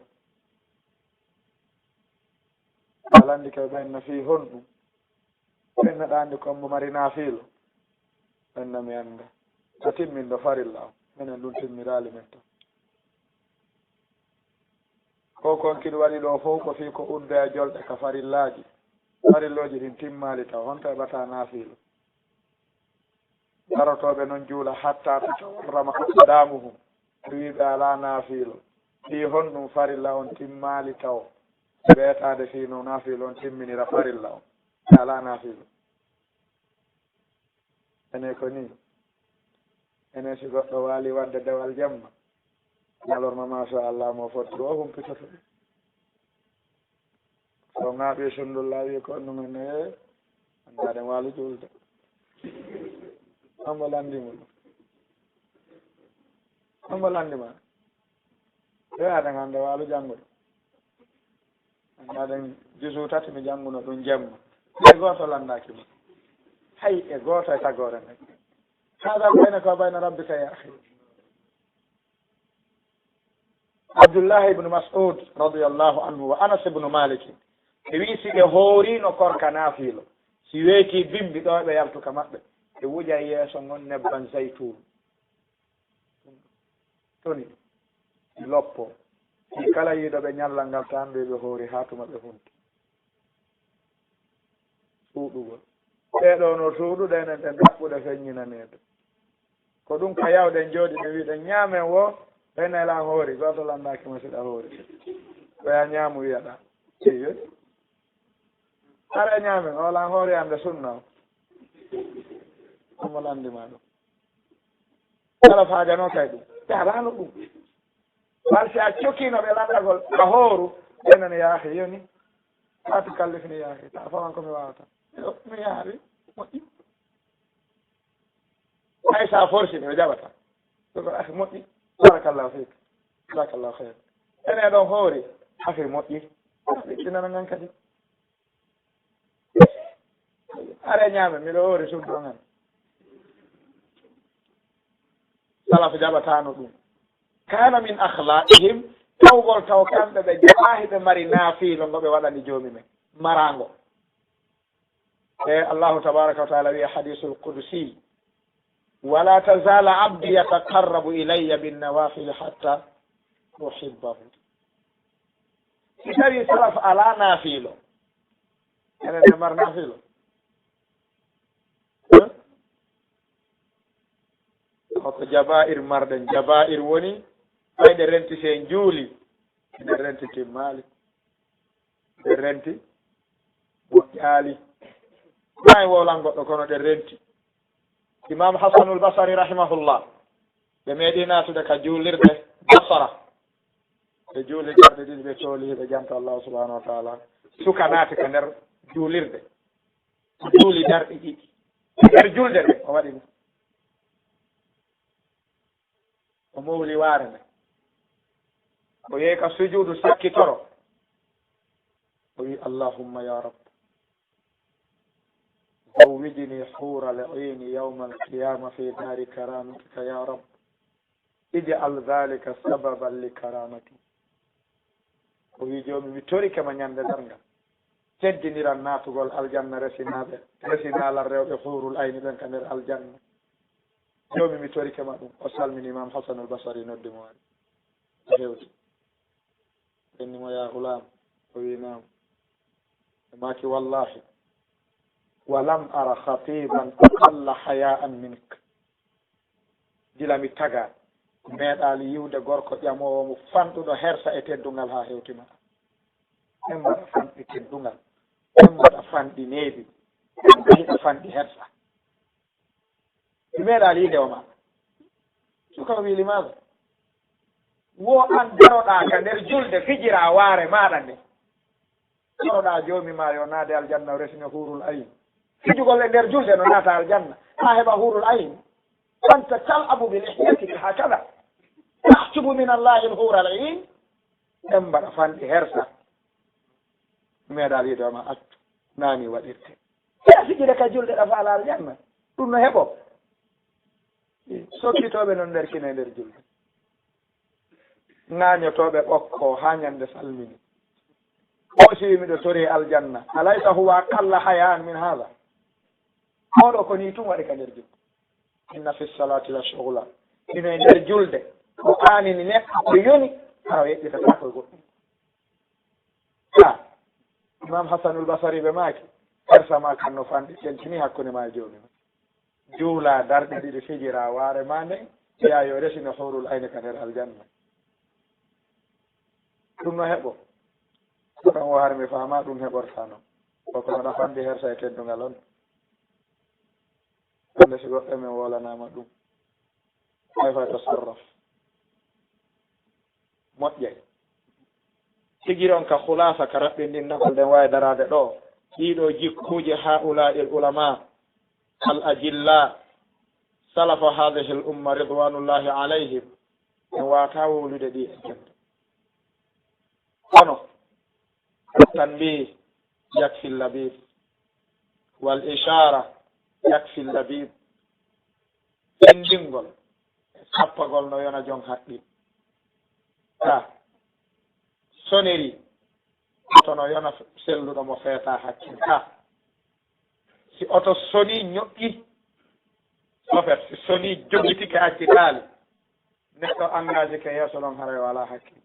Alandike ɓe ɓen no fii honɗum? Ɓen no ɗaandi kon mo mari naafiilo? Ɓen no mi annda. Ko timmindo farilla on. Minen ɗum timmiraali men to. Ko kon kiɗi waɗi ɗo fow ko fii ko udda e jolɗe ka farillaaji. Farillooji ɗin timmaali taw. Honto heɓata naafiilo? Darotooɓe non juula hatta tatawarrama aqdamuhum. Ɓe wi'i ɓe alaa naafiilo. Fii honɗum farilla on timmaali taw? Weetaade fii no naafiilo on timminira farilla on. Ɓe alaa naafiilo. Ene ko nii. Enen si goɗɗo waali waɗde dewal jemma, ñalorma, machallah, mo fotti o humpitoto. So ŋaaɓi sundulla wi ko ɗum en e anndaɗen waalu juulde. Ambo lanndi mo ɗum. Ambo lanndi ma. Ɓe aɗen hannde waalu janngude. Anndaɗen juzu tati mi jannguno ɗum jemma. Hay gooto lanndaaki ma. Hay e gooto e tagoore nden. Hada baynaka wa bayna rabbika ya akhi. Abdullahi ibn Mas'ud radiyallahu anhu wa Anas ibn Malik, ɓe wi si ɓe hoorino korka naafilo, si weeti bimbi ɗo ɓe yaltu ka maɓɓe, ɓe wuja yeeso ngon nebban zaytun. Toni, loppo. Si kala yiɗo ɓe ñallal ngal tan ɓe ɓe hoori haa tuma ɓe hunti. Suuɗugol. Ɓee ɗoo no suuɗude enen ɗen ɗaɓɓude feññinaneede. Ko ɗum ka yawɗen jooɗi ɓe wiɗen ñaamen wo, ɓe nela hoori, gooto lanndaaki mo siɗa hoori. Ko ya ñaamu wiyaɗa. Eyo. Ara ñaamen, o lan hoori ande sunna o. Omo lanndi ma ɗum. Kala faajano kay ɗum. Ɓe alano ɗum. Bal si a cokino ɓe lanndagol, a hooru, ɓe nani yaahi yoni. Fati kallifni yaahi, ta fawan ko mi waawata. Yo, mi yaari, moƴƴi. Hay sa forsi ɓe jaɓata. Ɗum ko akhi moƴƴi. Barakallahu fik. Jazakallahu khair. Ene ɗon hoori, akhi moƴƴi. Ɓe tinana ngan kadi. Are ñaame, miɗo hoori suudu on. Salaf jaɓataano ɗum. Kana min akhlaqihim, tawgol taw kamɓe ɓe jaɓaahi ɓe mari naafiilo ngo ɓe waɗani joomi men. Maraango. E Allahu tabaraka wa taala wiya hadisul qudsi, "Wala tazala abdi yataqarrabu ilayya bin nawafil hatta uhibbahu." Si tawi salaf ala naafiilo, enen ne mar naafiilo. Hoko jabaa'ir marɗen. Jabaa'ir woni fayde renti sen juuli, ene renti timmaali. Ɗe renti, moƴƴaali. Maa en wowlan goɗɗo, kono ɗe renti. Imam Hasanul Basari rahimahullah, ɓe meeɗi naatude ka juulirde Basara. Ɓe juuli darɗe ɗiɗi, ɓe tooli, ɓe janto Allah subhanahu wa taala. Suka naati ka nder juulirde. O juuli darɗe ɗiɗi. Nder julde nde, o waɗi ɗum. O mowli waare nde. O yehi ka sujuudu sakkitoro. O wi, "Allahumma ya Rabb, zawwijni huura al-ayni yawma al-qiyama fi dari karamatika ya Rabb. Ij'al dhalika sababan li karamati." O wi, "Joomi, mi torike ma ñande darngal. Teddiniran naatugol aljanna resinaaɓe, resinaalan rewɓe huurul ayni ɓen ka nder aljanna. Joomi, mi torike ma ɗum." O salmini Imam Hasanul Basari, noddi mo wari. O hewti. Ɓenni mo, "Ya ghulam." O wi, "Naam." O maaki, "Wallahi, wa lam ara khatiban aqalla haya'an mink." Gila mi taga, mi meeɗaali yiwde gorko ƴamoowo mo fanɗuɗo hersa e teddungal haa hewti ma. En mbaɗa fanɗi teddungal, en mbaɗa fanɗi neeɓi, en mbaɗa fanɗi hersa. Mi meeɗaali yiide o ma. Suka o wi, "Limaada?" Wo an daroɗaa ka nder julde, fijiraa waare maaɗa nde. Toroɗaa Joomi maa yo naade aljanna, o resina huurul ayn. Fijugol e nder julde no naata aljanna, haa heɓa huurul ayn. Anta tal'abu bi lihyatika hakada. Tahjubu min Allahi al-huura al-ayn. En mbaɗa fanɗi hersa. Meeɗaali yiide o ma, accu. Naani waɗirte. Ɓe fijida ka julde ɗa faala aljanna. Ɗum no heɓo. Sokkitooɓe non nder kine nder julde. Ŋaañotooɓe ɓokko haa ñande salmini. O si wi miɗo tori aljanna. Alaysa huwa aqalla hayaan min haada? Oɗo ko ni tun waɗi ka nder julde. Inna fi salati la shughla. Ino e nder julde. Ko aanini neɗɗo ko yoni, hara o yeƴƴitata ko e goɗɗum. Ha, Imam Hasanul Basari ɓe maaki, hersa ma kan no fanɗi, teŋtini hakkunde ma e Joomi ma. Juula darɗe ɗiɗi, fijira waare ma nden, ɓiya yo resino huurul ayni ka nder aljanna. Ɗum no heɓo. Kono o har mi faama ɗum heɓorta non. Ko kono ɗa fanɗi hersa e teddungal on. Hannde si goɗɗo men wolanaama ɗum. Kayfa yatasarraf? Moƴƴay. Tigi ron ka khulasa ka raɓɓindinnagol ɗen waawi daraade ɗoo. Ɗiiɗoo jikkuuji haa'ulaa'i al-ulamaa al-ajillaa salafa haadihil umma ridwaanullaahi alayhim. En waawataa wowlude ɗi e jemma. Kono, tanbih yakfi labib, wal ishara yakfi labib. Fenndingol, sappagol no yona jon haqqil. Ka sonnerie, oto no yona selluɗo mo feeta haqqil. Ka si oto sonii, ñoƴƴi, en fait, si sonii, jogitike, accitaali, neɗɗo engagé ke yeeso ɗon, haray o alaa haqqil.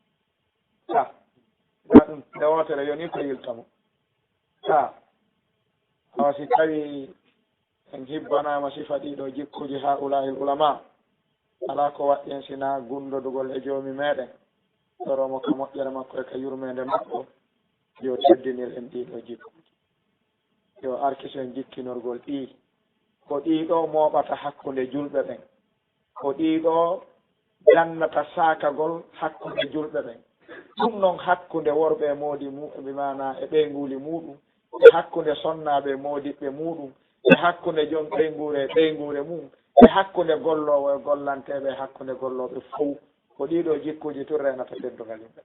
Ka ɗum nde wootere yoni ko yilta mo. Ka awa si tawi en hibbanaama sifa ɗiiɗoo jikkuuji haa'ulaa'il ulamaa, alaa ko waɗi en sinaa gunndodugol e Joomi meɗen, toro mo ka moƴƴere makko e ka yurmeende makko, yo teddinir en ɗiiɗoo jikkuuji. Yo arkis en jikkinorgol ɗii. Ko ɗiiɗoo mooɓata hakkunde julɓe ɓen. Ko ɗiiɗoo dannata saakagol hakkunde julɓe ɓen. Ɗum non hakkunde worɓe e moodi mu-, bi maanaa e ɓeynguuli muuɗum, e hakkunde sonnaaɓe e moodiɓɓe muuɗum, e hakkunde jom ɓeynguure e ɓeynguure mum, e hakkunde golloowo e gollanteeɓe, e hakkunde gollooɓe fow. Ko ɗiiɗoo jikkuuji tun reenata teddungal yimɓe.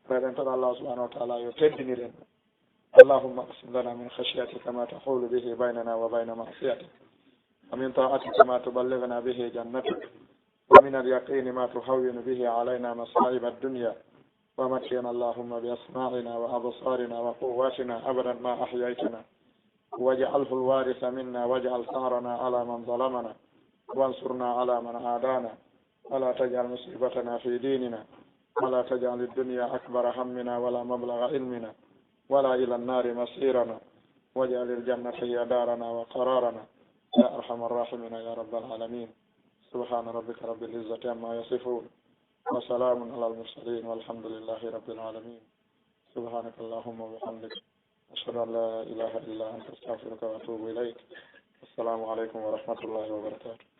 Meɗen toɗo Allah subhanahu wa ta'ala yo teddinir en. اللهم اقسم لنا من خشيتك ما تحول به بيننا وبين معصيتك، ومن طاعتك ما تبلغنا به جنتك، ومن اليقين ما تهون به علينا مصائب الدنيا، ومتعنا اللهم بأسماعنا وأبصارنا وقواتنا أبدا ما أحييتنا، واجعله الوارث منا، واجعل ثأرنا على من ظلمنا، وانصرنا على من عادانا، ولا تجعل مصيبتنا في ديننا، ولا تجعل الدنيا أكبر همنا ولا مبلغ علمنا، ولا إلى النار مصيرنا، واجعل الجنة هي دارنا وقرارنا، يا أرحم الراحمين يا رب العالمين. سبحان ربك رب العزة عما يصفون، وسلام على المرسلين، والحمد لله رب العالمين. سبحانك اللهم وبحمدك، أشهد أن لا إله إلا أنت، أستغفرك وأتوب إليك. السلام عليكم ورحمة الله وبركاته.